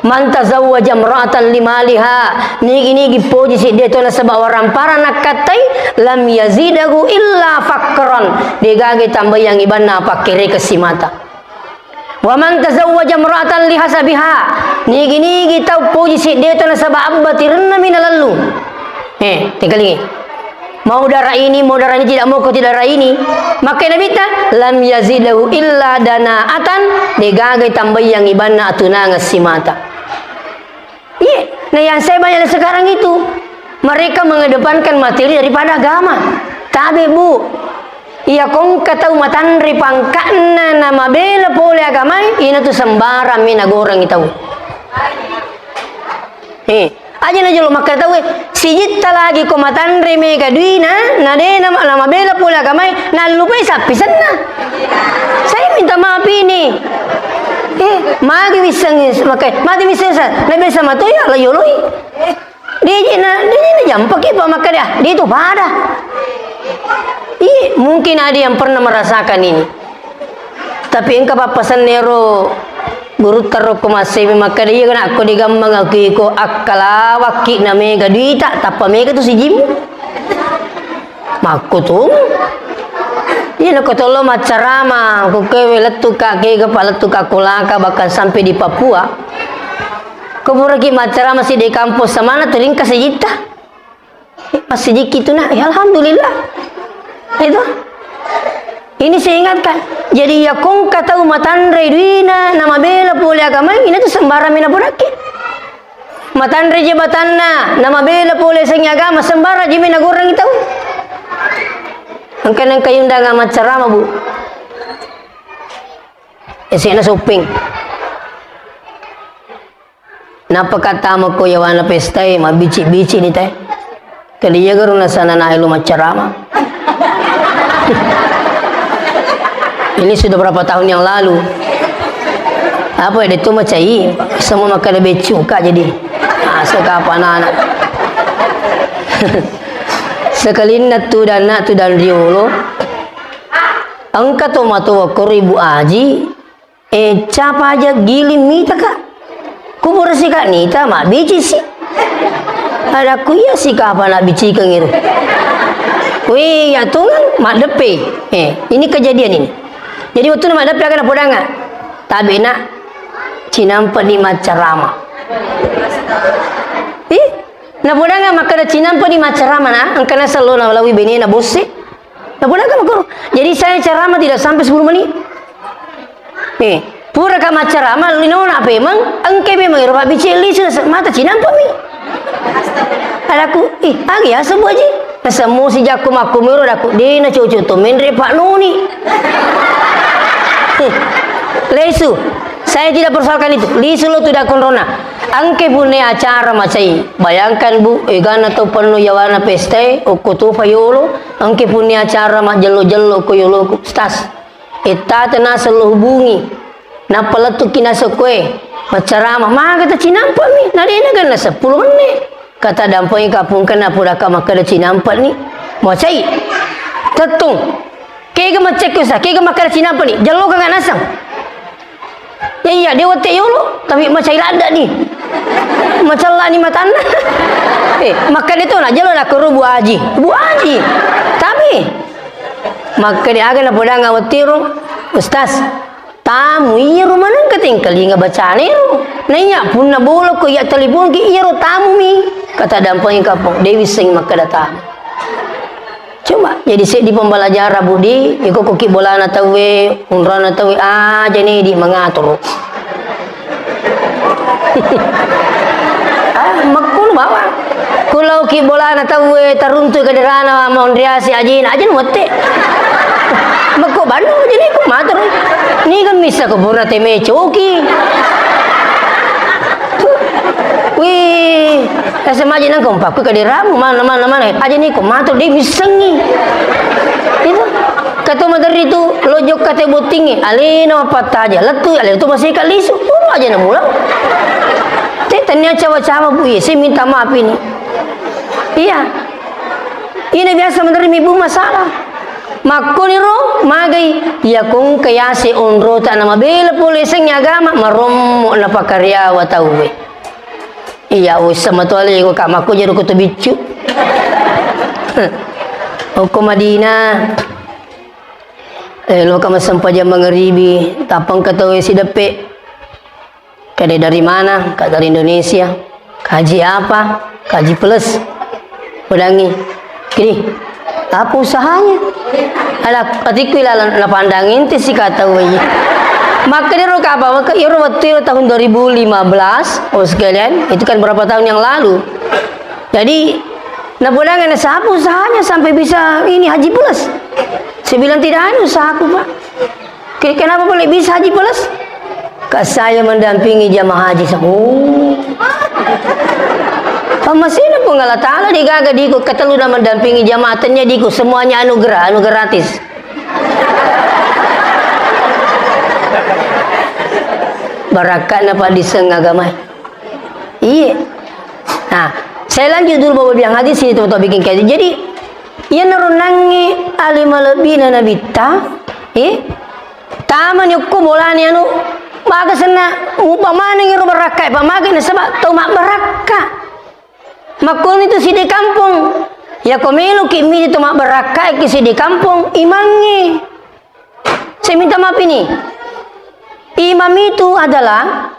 Man tazawwaja imra'atan limaliha, nigi-nigi poji siddi to nasaba waramparang nakkattai, lam yazidahu illa faqran, degaga tambayang ibanna pakkerekeng simata. Wa man tazawwaja imra'atan lihasabiha, nigi-nigi tau poji siddi to nasaba abbatirenna mi nalellung. Eh, tengkalingi. Mau darah ini, mau darah ini, tidak mau kau tidak darah ini. Maka Nabitta, lam yazidahu illa dana'atan, degaga tambayang ibanna atunangeng simata. Iya, nah yang saya banyak sekarang itu, mereka mengedepankan materi daripada agama. Tabe, Bu. Iya, kongka tau matanre pangka'na na mabela pole agamai, inatu sembarang mi nagorangi tau. Eh, aja na jolo makkeda tauwe, Sijitta lagi ko matanre mega duina, na de na, na mabela pole agamai, nallupai sappisenna. Saya minta maaf ini. Eh, magi wisseng, makai, magi wisseng sa, na biasa matoya la yoloi. Deje na, deje na jampaki pa makkada, de tu pada. Iya, mungkin ada yang pernah merasakan ini. Tapi engka pappasenna ero gurutta rokko massemi makkeda, "Iya, nakko digammang aku iko akkalawakki na mega duita, tappa mega tu sijimmu." Makkutung. Iya, nakko tollo maccarama, ko kewe lettuka, kega pa lettuka kolaka, bahkan sampai di Papua. Ko puraki maccarama sidde kampus samana tu ringka sijitta. Masijikki tu, Nak. Ya, alhamdulillah. Itu. Ini saya ingatkan. Jadi, ya, kongka tau matanre duina, na mabela pole agamai, ina tu sembarang mena podakke. Matanre jabatanna, na mabela pole sengi agama, sembarang je mena gorangi tau. Engka nengka undangan maccarama, Bu. Esena Soppeng. Nappa kattama ko yawana pestae, mabbici-bici ni tae. Kali iya garo nasana nae lo maccarama. Ini sudah berapa tahun yang lalu. Apa ya, itu macai, semua makan beccu ka jadi. Ah, sekapa anak-anak. Sekalinna tu dan nak tu dan riolo. Engka to matoa koro Ibu Aji, Eh, capa aja giling mita, Kak. Ku pura si Kak Nita, mabbici si. Adakku iya si kapa na bicikeng iru. Wih, ya tungang, maddeppe. Eh, ini kejadian ini. Jadi waktu na maddeppe aga na podanga. Tabe na cinampe ni maccarama. Ih, na podanga makkada cinampe ni maccarama na, engkana sello na lawi bene na bosse. Nah, pura ka makuru. Jadi saya ceramah tidak sampai sepuluh menit. Eh, pura ka macceramah, linona pemeng, engke memeng ero pabbici lisu, mata cinampa mi. Adaku, "Ih, agi asa Bu Aji?" Nasemmu si jakku makku mero, adaku, "De na cocok to menre Pak Noni." Eh, lesu. Saya tidak persoalkan itu. Lisu lo tu dakon rona. Engke punne acara macai. Bayangkan, Bu, egana to penno yawana pestae, okko tofa yolo. Engke punni acara majjello-jello ko yoloku, stas. Ettate naseng lo hubungi. Nappa lettuki naseng koe. Maccarama, maga ta cinampa mi? Na dena ganna seppulo menne. Kata dampengi kapungkenna pura ka makkeda cinampa ni. Macai. Tettung. Kega maccekku sa, kega makkeda cinampa ni. Jello ka naseng. Ya iya, de wette yolo, tapi macai ladda ni. Macella ni matanna. Eh, makkeda to na jelo na koro Bu Aji. Bu Aji. Tapi makkeda aga na podanga wettiro, Ustaz. Tamu iya ro maneng katingkalinga bacane ro. Naiya punna bolo ko iya telepon ki iya ro tamu mi. Kata dampengi kapong, de wisseng makkeda tamu. Coba, jadi seddi pembelajaran, Budi. Iko ko ki bolana tauwe, unrana tauwe, aja ni di mengatur. Ah, makkulu bawang. Kulau ki bolana tauwe, taruntu kaderana, maundriasi, ajin, ajin wette. Makko Bandung, jadi ku matur. Ni kan bisa ko pura teme coki. Wih, S M A aja nang kompak, ku kaderamu, mana, mana, mana. Aja ni ko matur, de missengi. Itu. Kato maderri tu, lo jokka te bottingi, alena mappattaja, lettu, alena tu maseka lisu, puru aja na mulang. Te tania cawa-cawa, Bu, iya, saya minta maaf ini. Iya. Ina biasa maderri mi, Bu, masalah. Makkoniro magai, iya kongka yase onrota na mabela pole sengi agama, marommo na pakariawa tauwe. Iya, ussa matoale ko ka makko jero ko to biccu. Okko Madinah. Eh, loka massempajang mangaribi, tappang ka tauwe sideppe. Kade dari mana? Ka dari Indonesia. Kaji apa? Kaji plus. Pedangi. Kini, apa usahanya? Ada atikku ilalang na pandang ente si kata wei. Maka dia ro kapa, maka iro waktu iro tahun dua ribu lima belas, oh sekalian, itu kan berapa tahun yang lalu. Jadi, na podang na siapa usahanya sampai bisa ini haji plus? Saya bilang, "Tidak ada usahaku, Pak." Ke-, kenapa boleh bisa haji plus? Kak, saya mendampingi jamaah haji. Oh. Masena Puang Allah Ta'ala, degaga diko ketellu na mendampingi jamaah, tennia diko, semuanya anugerah, anu gratis. Barakka'na paddisseng agamae. Iya. Nah, saya lanjut dulu, Bapak bilang hadis ini, teman-teman bikin kayak. Jadi, iya naronnangi ali malebbina Nabitta, eh, tamani okko bolani anu, maga senna, mupa maneng ero barakka, pa maga nasaba tau mabbarakka. Makkoni tu siddi kampong. Yako meloki midi to mabbarakkaiki siddi kampong, imangngi. Saya minta maaf ini. Imam itu adalah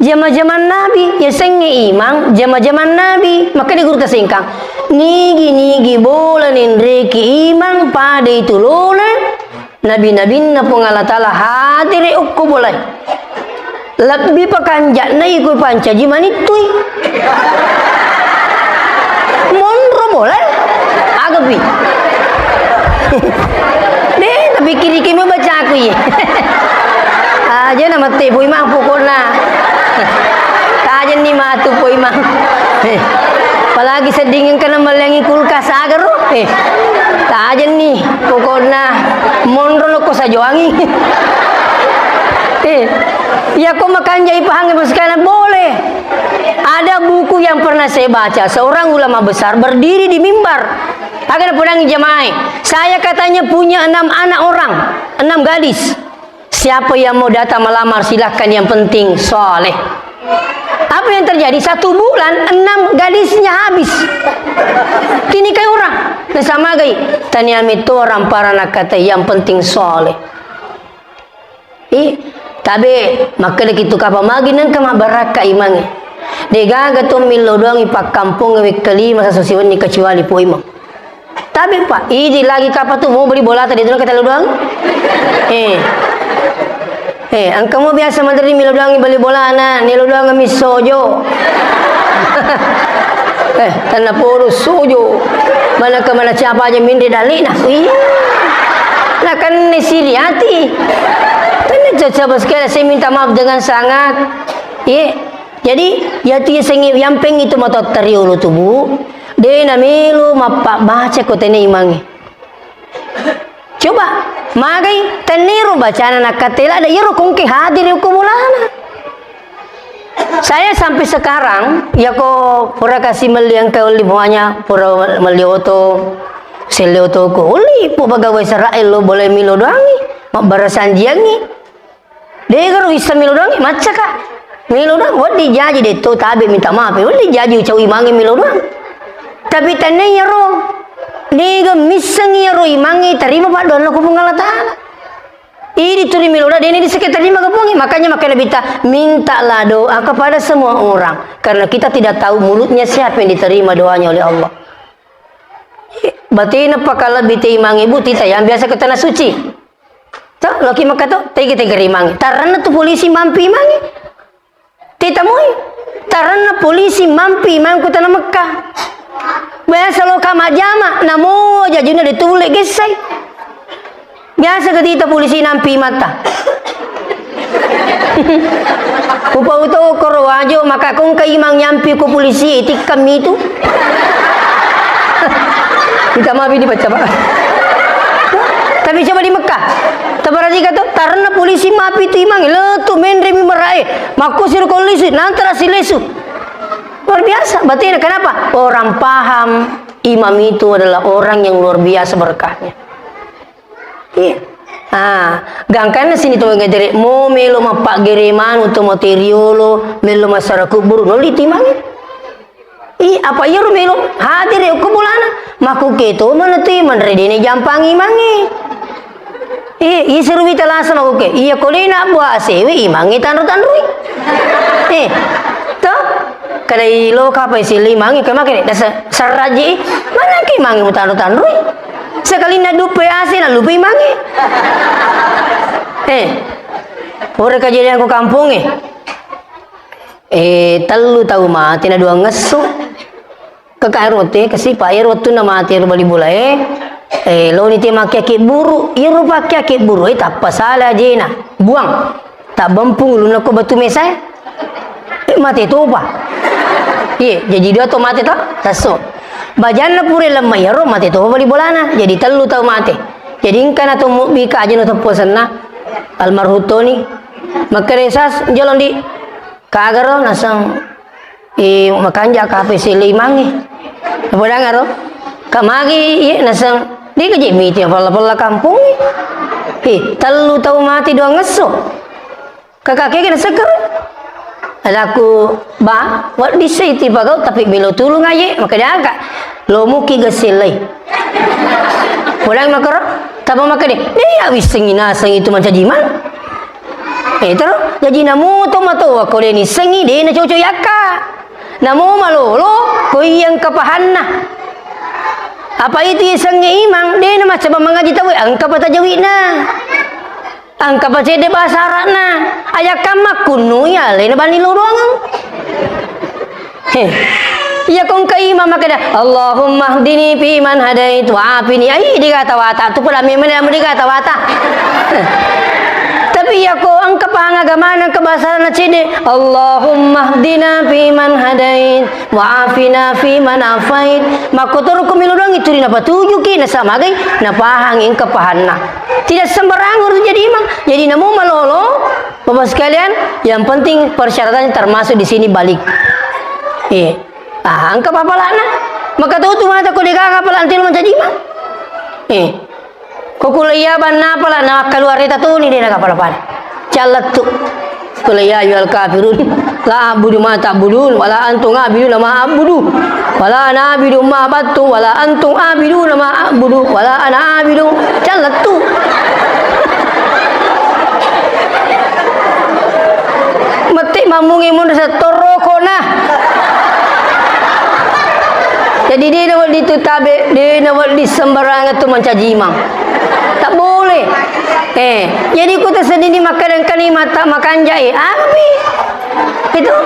jama-jaman Nabi. Yasengnge imang, jama-jaman Nabi. Maka di guru tasengkang. Nigi-nigi bola nenreki imang pada itu lona. Nabi-nabinna Puang Allah Ta'ala hadere okko bolae. Lebbi pakanja'na iko pancaji manittui. Monro bolae. Agapi. Deh, tapi kiri kimi bacaku ye. Aja na mate pui mang pokokna. Tajenni matu pui mang. Eh, apalagi sedding engkana mellengi kulkas agaro. Eh, tajenni pokokna monro no ko sajoangi. Eh, iya ko makanjai pahangnge, Bos, karena boleh. Ada buku yang pernah saya baca, seorang ulama besar berdiri di mimbar. Agar pudangi jamaah. Saya katanya punya enam anak orang, enam gadis. Siapa yang mau datang melamar, silahkan, yang penting soleh. Apa yang terjadi? Satu bulan, enam gadisnya habis. Tinikai orang. Nasamagai, tania metto orang para nakata, yang penting soleh. Ih, tabe, makkeda kitu kapa magi nengka mabbarakka imangnge. Degaga to millau doangi pakkampong wekka lima sasosiwenni kecuali po imang. Tabe, Pak, idi lagi kapa tu mau beli bola tadi tu kata doang. Eh. Eh, engka mo biasa maderi millau doangi beli bola na, nillau doang mi sojo. Eh, tanna podo sojo. Mana ke mana siapa aja mindri dalina. Ih. Nah, kan ini siri hati. Kan ini coba sekali saya minta maaf dengan sangat. Iya. Jadi, ya tu ya sengi, yang peng itu motor teriolo tu, Bu. De na melo mappa baca ko tene imangnge. Coba, magai tenniro bacana nakkatela ada iyaro kongke hadir ko bolana. Saya sampai sekarang, ya ko pura kasih meli engka uli muanya, pura meli oto, selle oto ko uli pu pegawai Israel lo boleh milo doangi, mabbarasanjiangi. Degaro wissa melo doangi, macca ka. Melo doang, wedding jaji de to tabe minta maaf. Wedding jaji ucau imangnge melo doang. Tapi tenne iyaro, dega misseng iyaro imangnge tarima paddoanna ko Puang Allah Ta'ala. Idi turi melo doang, dene diseke tarima ke Puangnge. Makanya, makanya Nabitta, mintalah doa kepada semua orang. Karena kita tidak tahu mulutnya siapa yang diterima doanya oleh Allah. Batena pakalebbi te imangnge, Bu, tita yang biasa ke tanah suci. To, loki Mekah to, tege-tege ri imangnge. Taranna tu polisi mampi imangnge. Titamui. Taranna polisi mampi imang ku tanah Mekah. Biasa loka majjama, namo jajuna de tulle gessai. Biasa ke tita polisi nampi mata. Kupau to koro wajo, maka kongka imang nyampi ku polisi, tikam itu. Minta maaf ini baca, Pak. Tapi coba di Mekah. Tabarajika tu, karena polisi mapi tu imang, letu menre mi marae. Makku siru kolisi, nantara silesu. Luar biasa, batena. Kenapa? Orang paham imam itu adalah orang yang luar biasa berkahnya. Iya. Ah, gangkanna sini to ngedere, mo melo mappaggere manu to mate riolo, melo massara kuburu, nolli timangnge. Ih, apa iyaro melo hadir ya ko bolana? Makkuke to mana tu manre dene jampangi imangnge. Eh, iseru wita lasa makkuke. Iya ko dena bua asewe imangnge tanro-tanroi. Eh, to? Kada ilo kapa isi limangnge ke makene dasa sarraji. Mana ke imangnge mutanro-tanroi? Sekalinna duppe ase na lupa imangnge. Eh, pura kejadian ko kampongnge. Eh, tellu tau mate na dua ngessu. Kaka ero te, kasi pa ero wettunna mate ero bali bolae. Eh, loni te makkiaki buru, iro pakkiaki buru, eh, tappa sala ajena. Buang. Tabbempung ulunna ko batu mesae. Eh, mate topa. Iye, jaji dua to mate to, tasso. Bajanna pura lemma iyaro mate to bali bolana. Jadi tellu tau mate. Jadi engkana to mubbi ka aja no teppo senna almarhum Toni. Makkeda sas jolong di kagaro naseng, eh, makanja ka P C lima ngi. Podangaro. Kamagi iye naseng di keje miti pella-pella kampung. Eh, tellu tau mate dua ngesso. Kakak keke nasekkero. Adaku, "Ba, wedding sei tipagau, tapi melo tulung aje." Makkeda aga, "Lo muki gessellai." Podang makkero, tapa makkeda, "Dé' ya wissengi naseng itu mancaji imang." Eh, terus, jaji namu to matoa ko dé' nissengi, dé' nacoco yakka. Namu malolo, ko iya engka pahanna. Apa itu isengnge imang, dé' namacaba mangaji tauwe, engka patajawi'na. Engka pa cedde bahasa Arabna. Ajakka makkunnu iya alena bani lo doangeng. He. Iya ko engka imam makkeda, "Allahumma hdini fi man hadait wa afini." Ai, digata wata. Tu pula memang namu digata wata. Tapi iya ko engka pahang agamana, engka bahasa Arabna cedde, "Allahumma hdina fi man hadait wa afina fi man afait." Makkotoro ko melo doang itu ri napatujuki, nasamagai, napahang engka pahanna. Tidak sembarang harus jadi imam. Jadi namu malolo, Bapak sekalian, yang penting persyaratannya termasuk di sini balik. Eh, ah, engka papalana. Maka tahu tu mata ko degaga pala antilo mancaji imam. Eh, ko kuliah banna pala na keluar itu ni dia naga pala-pala. Calletu. Qul ya ayyuhal kafirun, la a'budu ma ta'budun, wa la antum abiduna ma a'budu, wa la ana abidun ma abattum, wa la antum abiduna ma a'budu, wa la ana abidun. Calletu. Mette mammungi mun setorokona. Jadi, de' nawedding tu tabe', de' nawedding sembarangan tu mancaji imang. Tak boleh. Eh, jadi ku taseddini makkadang-kadang mata makanja, eh, abi. Itu.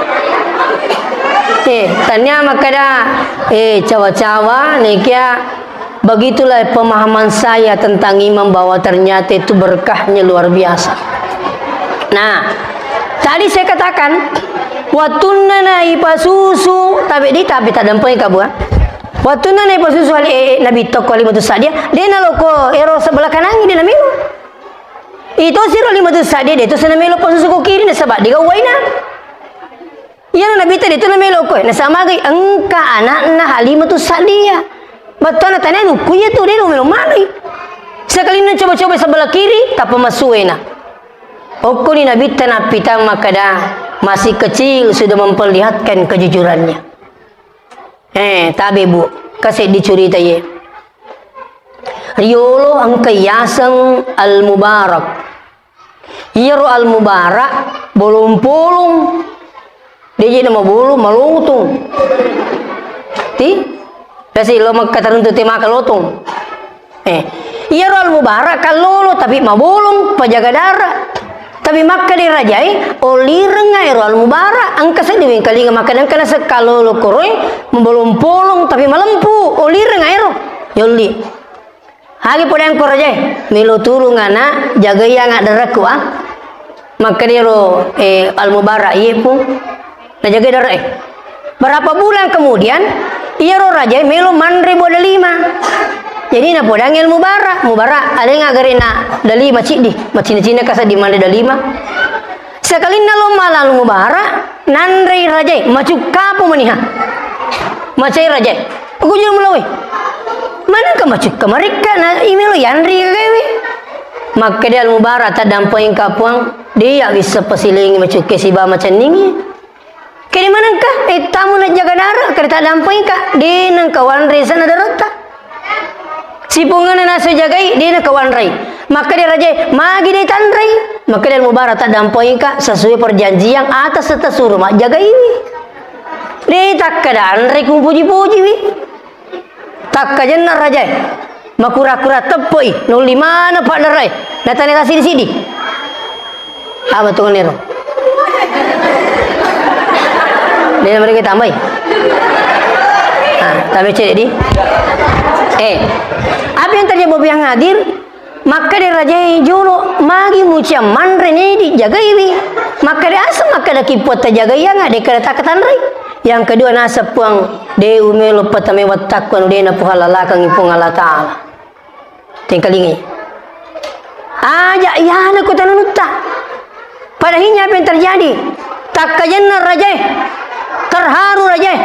Eh, tania makkada, eh, cawa-cawa, nekia, begitulah pemahaman saya tentang imam bahwa ternyata itu berkahnya luar biasa. Nah, tadi saya katakan, wattunna naipasusu, tabe' di, tabe' tadampai kabua. Wattunna naipasusu ali, eh, Nabi tokko Halimatu Sa'diyah, de' naloko ero sebelah kanangi, de' namelo. Ito siro Halimatu Sa'diyah, de' to senamelo pasusu ko kiri, nasaba' digauwaina. Iyana Nabitta de' to namelo ko, nasamagai engka anakna Halimatu Sa'diyah. Bettuanna tania nukku iya tu, de' namelo malai. Sekalinna coba-coba sebelah kiri, tappa masuena. Okkoni Nabitta nappitang makkada, masih kecil sudah memperlihatkan kejujurannya. Eh, tabe, Bu, kaseddi curita iye. Riolo engka yaseng Al-Mubarak. Iyaro Al-Mubarak bolong-polong. De' je namabolong, malotong. Ti? Kasi lo Mekka taruntu te maka lotong. Eh, iyaro Al-Mubarak kallolo, tapi mabolong, pajaga dara. Tapi makkeda rajae, "Olirengnga ero Al-Mubarak, engka seddi wengkalinga makkeda engka nasekka lolo koroe, mabolong-polong, tapi malempu, olirengnga ero." Yolli. Agi podang ko rajae, "Melo tulung ana', jagai ana' darakku, ah." Makkeda ero, eh, Al-Mubarak, "Iye, Pung." Najagai dara e. Berapa bulan kemudian, iyaro rajae melo manre buah delima. Jadi napodangi Al-Mubarak, "Mubarak, alenga garena delima ciddi, macinna-cinna ka seddi manre delima." Sekalinna lo mala Al-Mubarak, nanrei rajae, macukkapo maniha. Macai rajae, "Aku jolo mulawai. Manengka macukka marikka na imelo yanri kagaewe?" Makkeda Al-Mubarak, "Taddampengka, Puang, de' iya wisseng pasilengi macukka siba macenningi." Kede manengka, eh, tamu najjaga dara, kede taddampengka, de' nengka wanre sana daratta. Sipungana nasu jagai, de' nengka wanrei. Makkeda rajae, "Magi de' tanrei?" Makkeda Al-Mubarak, "Taddampengka sesuai perjanjian atas serta suruh majjagaiwi. De' takkeda anre kumpuji-pujiwi." Takkajenna rajae, makura-kura teppe'i, naulli maneng paddarae, natane tasidi-sidi. Apa tu nero? De' na mereka tambai. Ah, tambai ceddi. Eh, apa yang terjadi, Bapak yang hadir? Makkeda rajae jolo, "Magi muciang manre ne dijagaiwi?" Makkeda, "Asa makkeda ki Puang tajagaianga, de' kada takkatanrei." Yang kedua, naseng Puang, de umelo patamai wettakku anu de napuhallalakengngi Puang Allah Ta'ala. Tengkalingai. Aja iyana kota nanutta. Pada akhirnya apa yang terjadi? Takkajenna rajae, terharu rajae.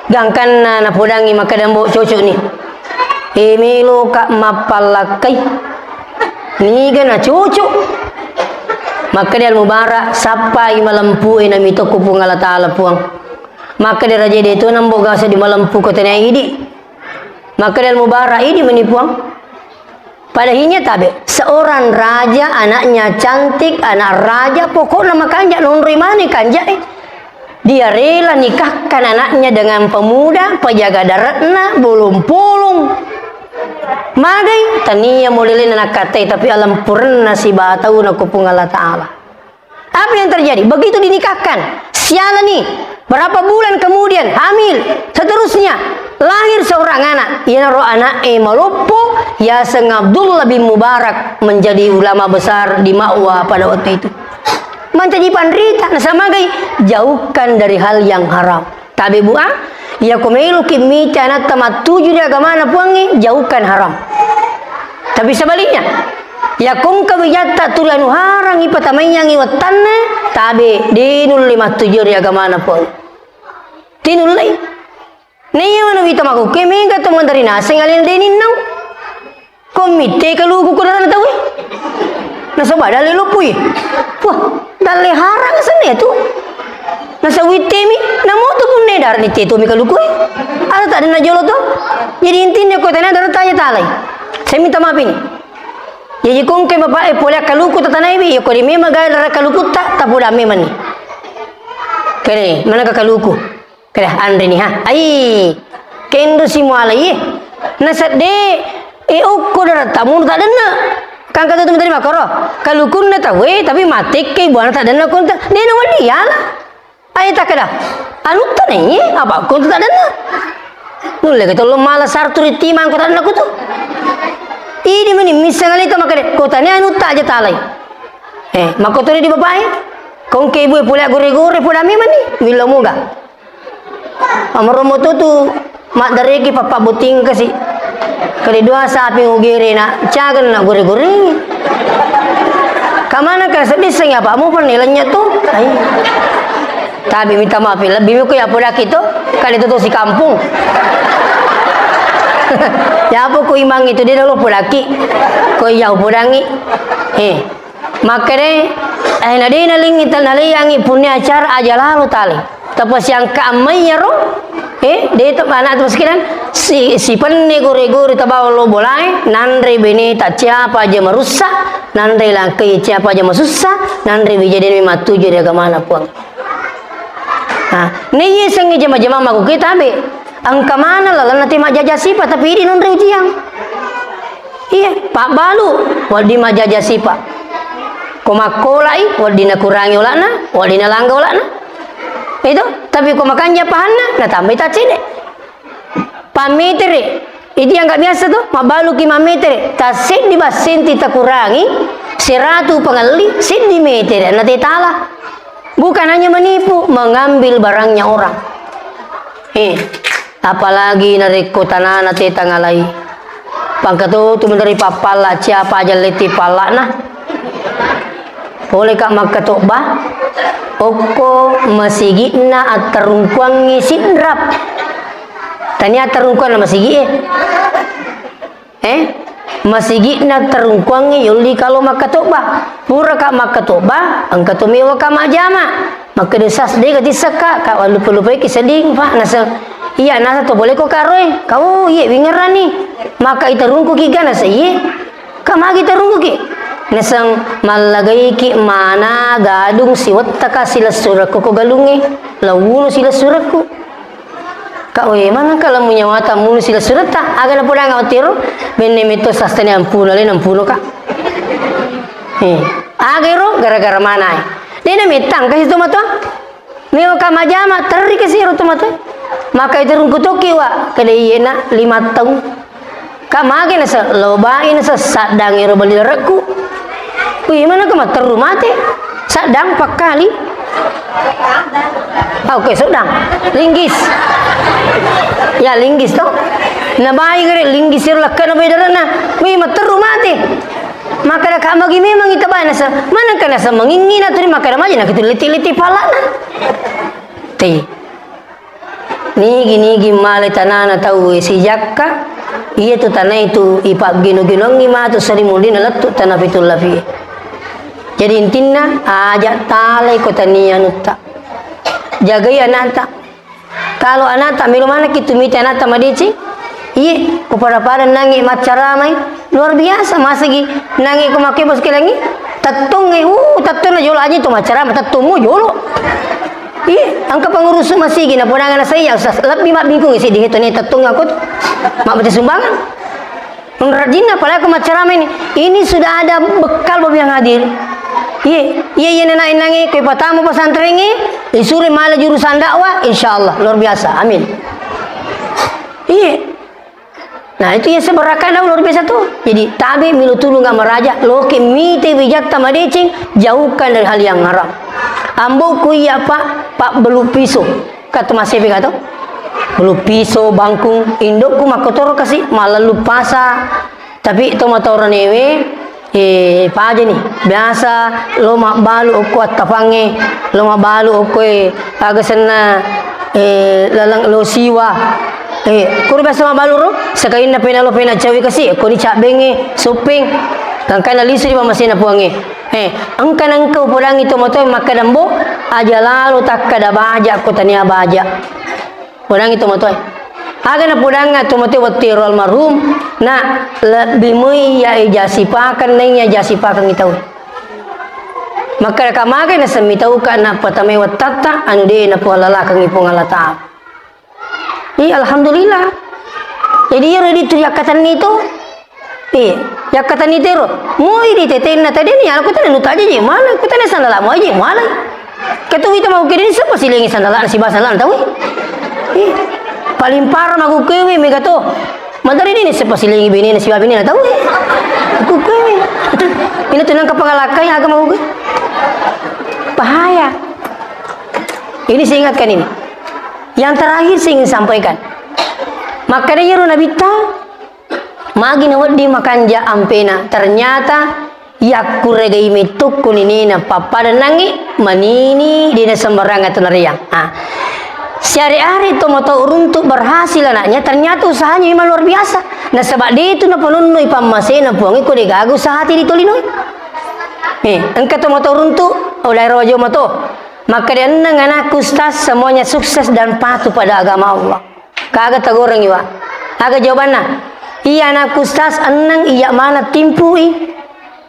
Gangkanna napodangi makkeda, "Mbo, cocok ni. E, meloka mappallakkai. Niga na cocok." Makkeda Al Mubarak, "Sappai malempue namitokku Puang Allah Ta'ala, Puang." Makkeda raja, "De to nambo gasa di malempu ko tania idi." Makkeda Al Mubarak, "Idi meni, Puang." Pada akhirnya tabe, seorang raja, anaknya cantik, anak raja, pokokna makanja, nonroi mani kanja, eh. Dia rela nikahkan anaknya dengan pemuda, pejaga daratna, bolong-polong. Magai, tania modelena nakkatai, tapi alampurenna sibatauna ko Puang Allah Ta'ala. Apa yang terjadi? Begitu dinikahkan, sialani, berapa bulan kemudian, hamil, seterusnya, lahir seorang anak. Iyanaro anaknya maloppo, yaseng Abdullah bin Mubarak, menjadi ulama besar di Ma'wa pada waktu itu. Menjadi panrita, nasamagai, jauhkan dari hal yang haram. Tabe, Bu, ah? Iya, ko meloki mita anatta mattuju ri agamana Puangnge, jauhkan haram. Tapi sebaliknya, iya, ko engka wijatta tuli anu harangngi patamaiyangngi wettanna, tabe, de nulle mattuju ri agamana Puang. De nulle. Naiya mana wita makukke, mega to mendari naseng alena de ninnau. Ko mitte kaluku ko daranna tauwe. Nasaba dalle loppui. Wah, dalle harang senna tu. Nasa wittemi, namo tu punne darani te tu mi kaluku e. Ada tak ada jolo tu. Jadi intinya ko tena darata aja talai. Saya minta maaf ini. Jadi kongke bapak e pole kaluku tatanai bi, ya ko di memang gaya dara kaluku tak, tak pula memang ni. Kene, mana ka kaluku? Keda anre ni ha. Ai, kendo si mualai. Nasedde, e okko daratta munu tak denna. Kan kata tu tadi makoro. Kalukunna tawe, tapi matekke buana tak denna konta. De na wali ala. Ai tak keda. Anu tanai, apa konta tak denna. Nulle ke tolong mala sartu ri timang kota denna kutu. Ini meni missang alita makade. Kota ni anu tak aja talai. Eh, makotori di bapak e. Kongke ibu e pole gore-gore poda memang ni. Milo muga. Amaro moto tu maddareki pappa boting kasi. Kali dua sapi ugere na cagen na gore-gore. Kamana ka sedih seng apa mu pernilainya tu. Ai. Tapi minta maaf lebih ko ya podaki tu. Kali tu tu si kampung. Ya apa ko imang itu dia dulu podaki. Ko iya podangi. Eh. Makkeda, eh, na de nalingi ta-, naleangi punna acara aja lalo tale. Tapasiangka ammai iyaro, eh, de to anak tu sekiran, si, si penne gore-gore tabawa lo bolae, nanre bene ta ciapa aja marussa, nanre langkai ciapa aja masussa, nanre wija de memang matuju di agamana Puang. Nah, naiye sengnge jama-jama mako kita be. Engka maneng lalenna te majjaja sipa, tapi idi nonre ujiang. Iya, pabbalu, wedding majjaja sipa. Ko makkolai, wedding nakurangi ola'na, wedding nalangga ola'na. Itu, tapi ko makanja pahanna, natambai taccede. Pammetere, idi yang nggak biasa tuh, mabbaluki mammetere, tasseddi bassenti takurangi, seratu pangelli, seddi metere, na tetala. Bukan hanya menipu, mengambil barangnya orang. Eh, apalagi narekko tanana te tangalai. Pangkatotu meneri pappalla, ciapa aja letti palla'na. Pole ka makkatobba, okko masigi'na attarungkuangngi sidrap. Tania attarungkuanna masigi e. Eh, masigi'na tarungkuangnge yolli kalo makkatobba. Puraka makkatobba, engka to mewaka majjama. Makkeda sas de gatissakka, ka lupa-lupaiki seding, Pak. Nasa, iya, nasa to boleh ko karoe. Kau, iya, wingerani. Maka itarungkuki ga nasa, iya. Ka magi tarungkuki. Naseng mallagaiki mana gadung siwettaka silessurekku ko galungnge. Lawuno silessurekku. Ka, we, mana ka lamu nyawata mulu silessuretta, aga napodanga ottiro, benne metto sastani ampuno, le nampuno ka. Eh, aga ero gara-gara mana e. Dena mettang kasi tomatoa. Meo ka majama, terri kasi ero tomatoa. Maka itu rungku toki wa, kada iye na lima taung. Ka mage nasa lobai nasa saddang ero bali darekku. Wih, mana ka matteru mate. Saddang pakkali. Ah, oke, sedang. Linggis. Ya, linggis to. Nabai gere linggis ero lakkana bai darana. Wi, matteru mate. Makkeda ka magi memang ita bai nasa. Mana kana semengingi na turi makkeda maji na kitu liti-liti palana. Ti. Nigi-nigi male tanana tauwe sijakka, iya tu tanae tu ipaggino-ginongi matu seri mullina lettu tana pitu lapi. Jadi intinna, aja talai ko tania anutta. Jagai anakta. Kalau anakta melo manakki tu mita anakta madeceng, iye, ko pada-pada nangi maccaramai, luar biasa masigi nangi ko makke bos kelengi, tettongnge, uh, tettonna jolo aja tu maccarama, tettommu jolo. Iya, engka pengurusu masigi na podangana saya, Ustaz. Lebbi mabbingkung isi di hetone tettung aku tu. Mabbete sumbangan. Menurut jinna, apalagi aku maccarama ini. Ini sudah ada bekal bagi yang hadir. Iya, iya, iya, nenek nangi, kau pertama pesantren ini, disuruh malah jurusan dakwah, insya Allah, luar biasa. Amin. Iya. Nah, itu yang seberakana luar biasa tu. Jadi, tabe milo tulung maraja, loke mite wijatta madeceng, jauhkan dari hal yang haram. Amboku iya, Pak, Pak belu piso. Kata Mas Epi kata, belu piso, bangkung, indokku makkotoro kasi, malallu pasa. Tapi to matoranewe, Eh, paja ni. Biasa lo mabbalu okko attapangnge, lo mabbalu okko e, aga senna, eh, laleng lo siwa. Eh, kuro biasa mabbalu ro, sekainna pena lo pena cawi kasi, koni cabbengnge, soppeng. Gangkana lisu di pamasena puangnge. Eh, engka nengka upodangi tomatoa makkadambo, aja lalo takkada baja ko tania baja. Podangi tomatoae. Aga napodangnga tomatoae wettu ero almarhum, na lebbi moi iya eja sipakeng naiya ja sipakeng tau. Makkadaka magai nasemmi tauka nappatamai wettatta anu de napoalalakengngi Puang Allah Ta'ala. Iya, alhamdulillah. Jadi iyaro ditu yakkatenni to. Eh, yakkatenni tero. Moi di tetenna tadi ni, aku tadi nu taji je, mana? Aku tadi sandala moi je, mana? Ketu wita mau kiri ni siapa silengi sandala, siba sandala tahu? Eh, paling parah mau kewe mega to. Madari ni siapa silengi bini, siba bini tahu? Aku kewe. Ini tenang ke pengalakai agama aku. Bahaya. Ini saya ingatkan ini. Yang terakhir saya ingin sampaikan. Maka dia Nabi ta Magi nawedding makanja ampena, ternyata yakkuregai mettukku ninena pappada nangi manini dena sembarang atu nariang. Ah. Siare-are tomatoa uruntu berhasil anaknya, ternyata usahanya memang luar biasa. Nasaba de tu napanonnoi pammasena Puangnge ko de gaga usahati di tolinoi. Eh, engka tomatoa uruntu, oh, daerah Wajo mato. Maka dia enneng anakku Ustaz, semuanya sukses dan patuh pada agama Allah. Kaga tagorengngi, Wa? Aga jawabanna? Iya, anakku Ustaz, enneng iya mana timpui.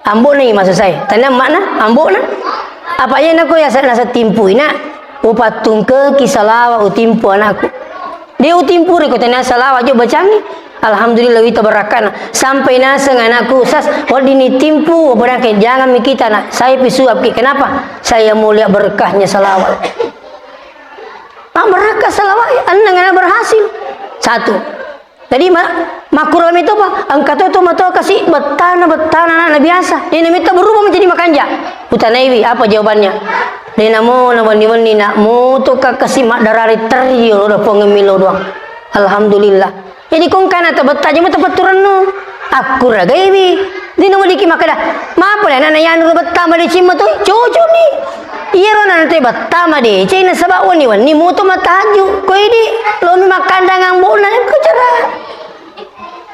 Ambo'na iya maksud saya. Tanya makna ambo'na. Apa iya nako ya sa-, nasa timpui, Nak? Upattungkeki salawa utimpu anakku. Dia utimpu reko tanya salawa jo bacangi. Alhamdulillah wita barakkana. Sampai naseng anakku Ustaz, wedding ni timpu, apa dangke, jangan mi kita, Nak. Saya pisuap ki. Kenapa? Saya mau lihat berkahnya salawat. Mabbarakka salawat, enneng anak berhasil. Satu. Jadi, ma-, makkuro mi topa, engka to tomatoa kasi bettana, bettana anakna biasa. Dena metta berubah menjadi makanja. Utanaiwi, apa jawabannya? Dena mo na wenni-wenni nak moto ka kasi maddarari terri lo da Puang milo doang. Alhamdulillah. Jadi, ko engkana tabetta jama tapetturennu. Akkuragaiwi. Dina weddikki makkeda, "Mapa le anana yanu betta madeceng mato?" Cocokni. Iyaro nanre betta madeceng nasaba wenni-wenni muto matahajju. Ko idi, lomi makkandang ambo'na, ko cara.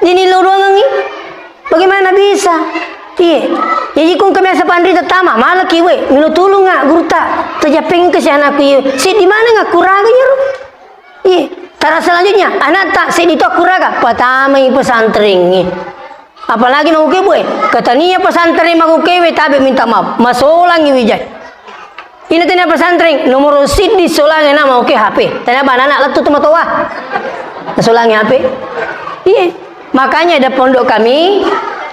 Dini lo doangengi. Bagaimana bisa? Iya. Jadi, ko engka biasa panrita tama, malaki we, milo tulunga gurutta. Tajappengka si anakku iye. Siddi maneng akkuraga iyaro. Iya, tara selanjutnya, anakta seddi to kuraga, patamai pesantrengnge. Apalagi magukebu e, katania pesantren magukewe tabe minta maaf, masolangi wijai. Ina tania pesantren, nomor siddi solangi anak maguke H P. Tania bana anak lettu tu matoa. Solangi H P. Iya. Makanya ada pondok kami,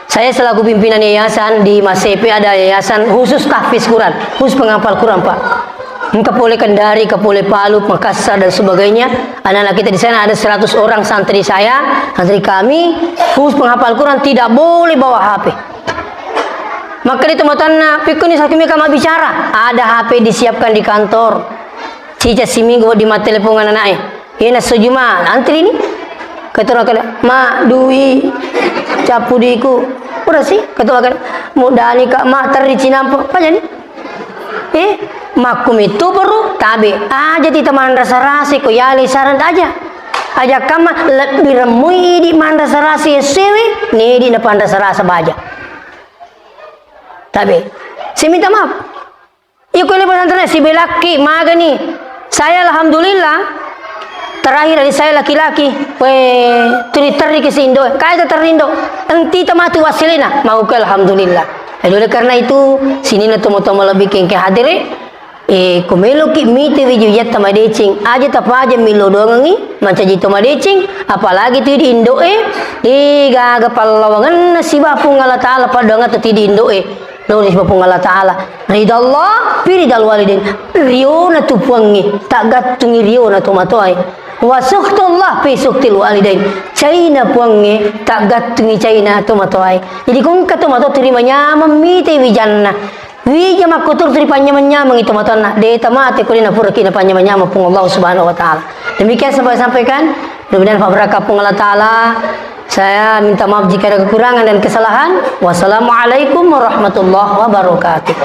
saya selaku pimpinan yayasan di Masepe ada yayasan khusus tahfiz Quran, khusus penghafal Quran, Pak. Kapolei Kendari, Kapolei Palu, Makassar dan sebagainya. Anak-anak kita di sana ada seratus orang santri saya, santri kami, khusus penghafal Quran tidak boleh bawa H P. Makkeda tomatoanna, "Pekkoni sakimika mabbicara?" Ada H P disiapkan di kantor. Cica siminggu di mattelepon anana'e. Iyena esso Juma, antri ni. Ketua kale, "Ma, dui, cappu duiku." Pura si, ketua kale, "Muddani ka, Ma, terri cinampe." Apa jadi? Eh, makkumittu perlu tabe. Aja tita manrasa-rasa ko yale sarang aja. Aja kamma lebbi remmui idi manrasa-rasa essewe, nedi napanrasa-rasa baja. Tabe. Saya minta maaf. Iya, ko ini pesantren, si belakki, magani. Saya alhamdulillah, terakhir adik saya laki-laki, we, tuli terri ke si Indo, kaya ke terri Indo, enti tematu wasilina, mau ke alhamdulillah. Jadi oleh karena itu, sinina tomo-tomo lebih kengke hadiri, eh, ko meloki mite wiji-wijatta madeceng, aja tapaja milo doangengi, mancaji to madeceng, apalagi tu di Indo e, eh, gaga pallawangenna siba Puang Allah Ta'ala paddoangatta tu di Indo e. Lo ri Puang Allah Ta'ala. Ridha Allah, fi ridhal walidain. Riona tu puangnge, taggattungi riona tomatoae. Wa sukhtullah, fi sukhtil walidain. Caina puangnge, taggattungi caina tomatoae. Jadi, ko engka tomatoa tuli manyameng mite wijanna. Wija makkuturu tuli panyameng-nyamengi tomatoanna. De tamate ko de napuraki napanyameng-nyameng Puang Allah Subhanahu wa Ta'ala. Demikian sampai sampaikan. Mudah-mudahan berkah Puang Allah Ta'ala. Saya minta maaf jika ada kekurangan dan kesalahan. Wassalamualaikum warahmatullahi wabarakatuh.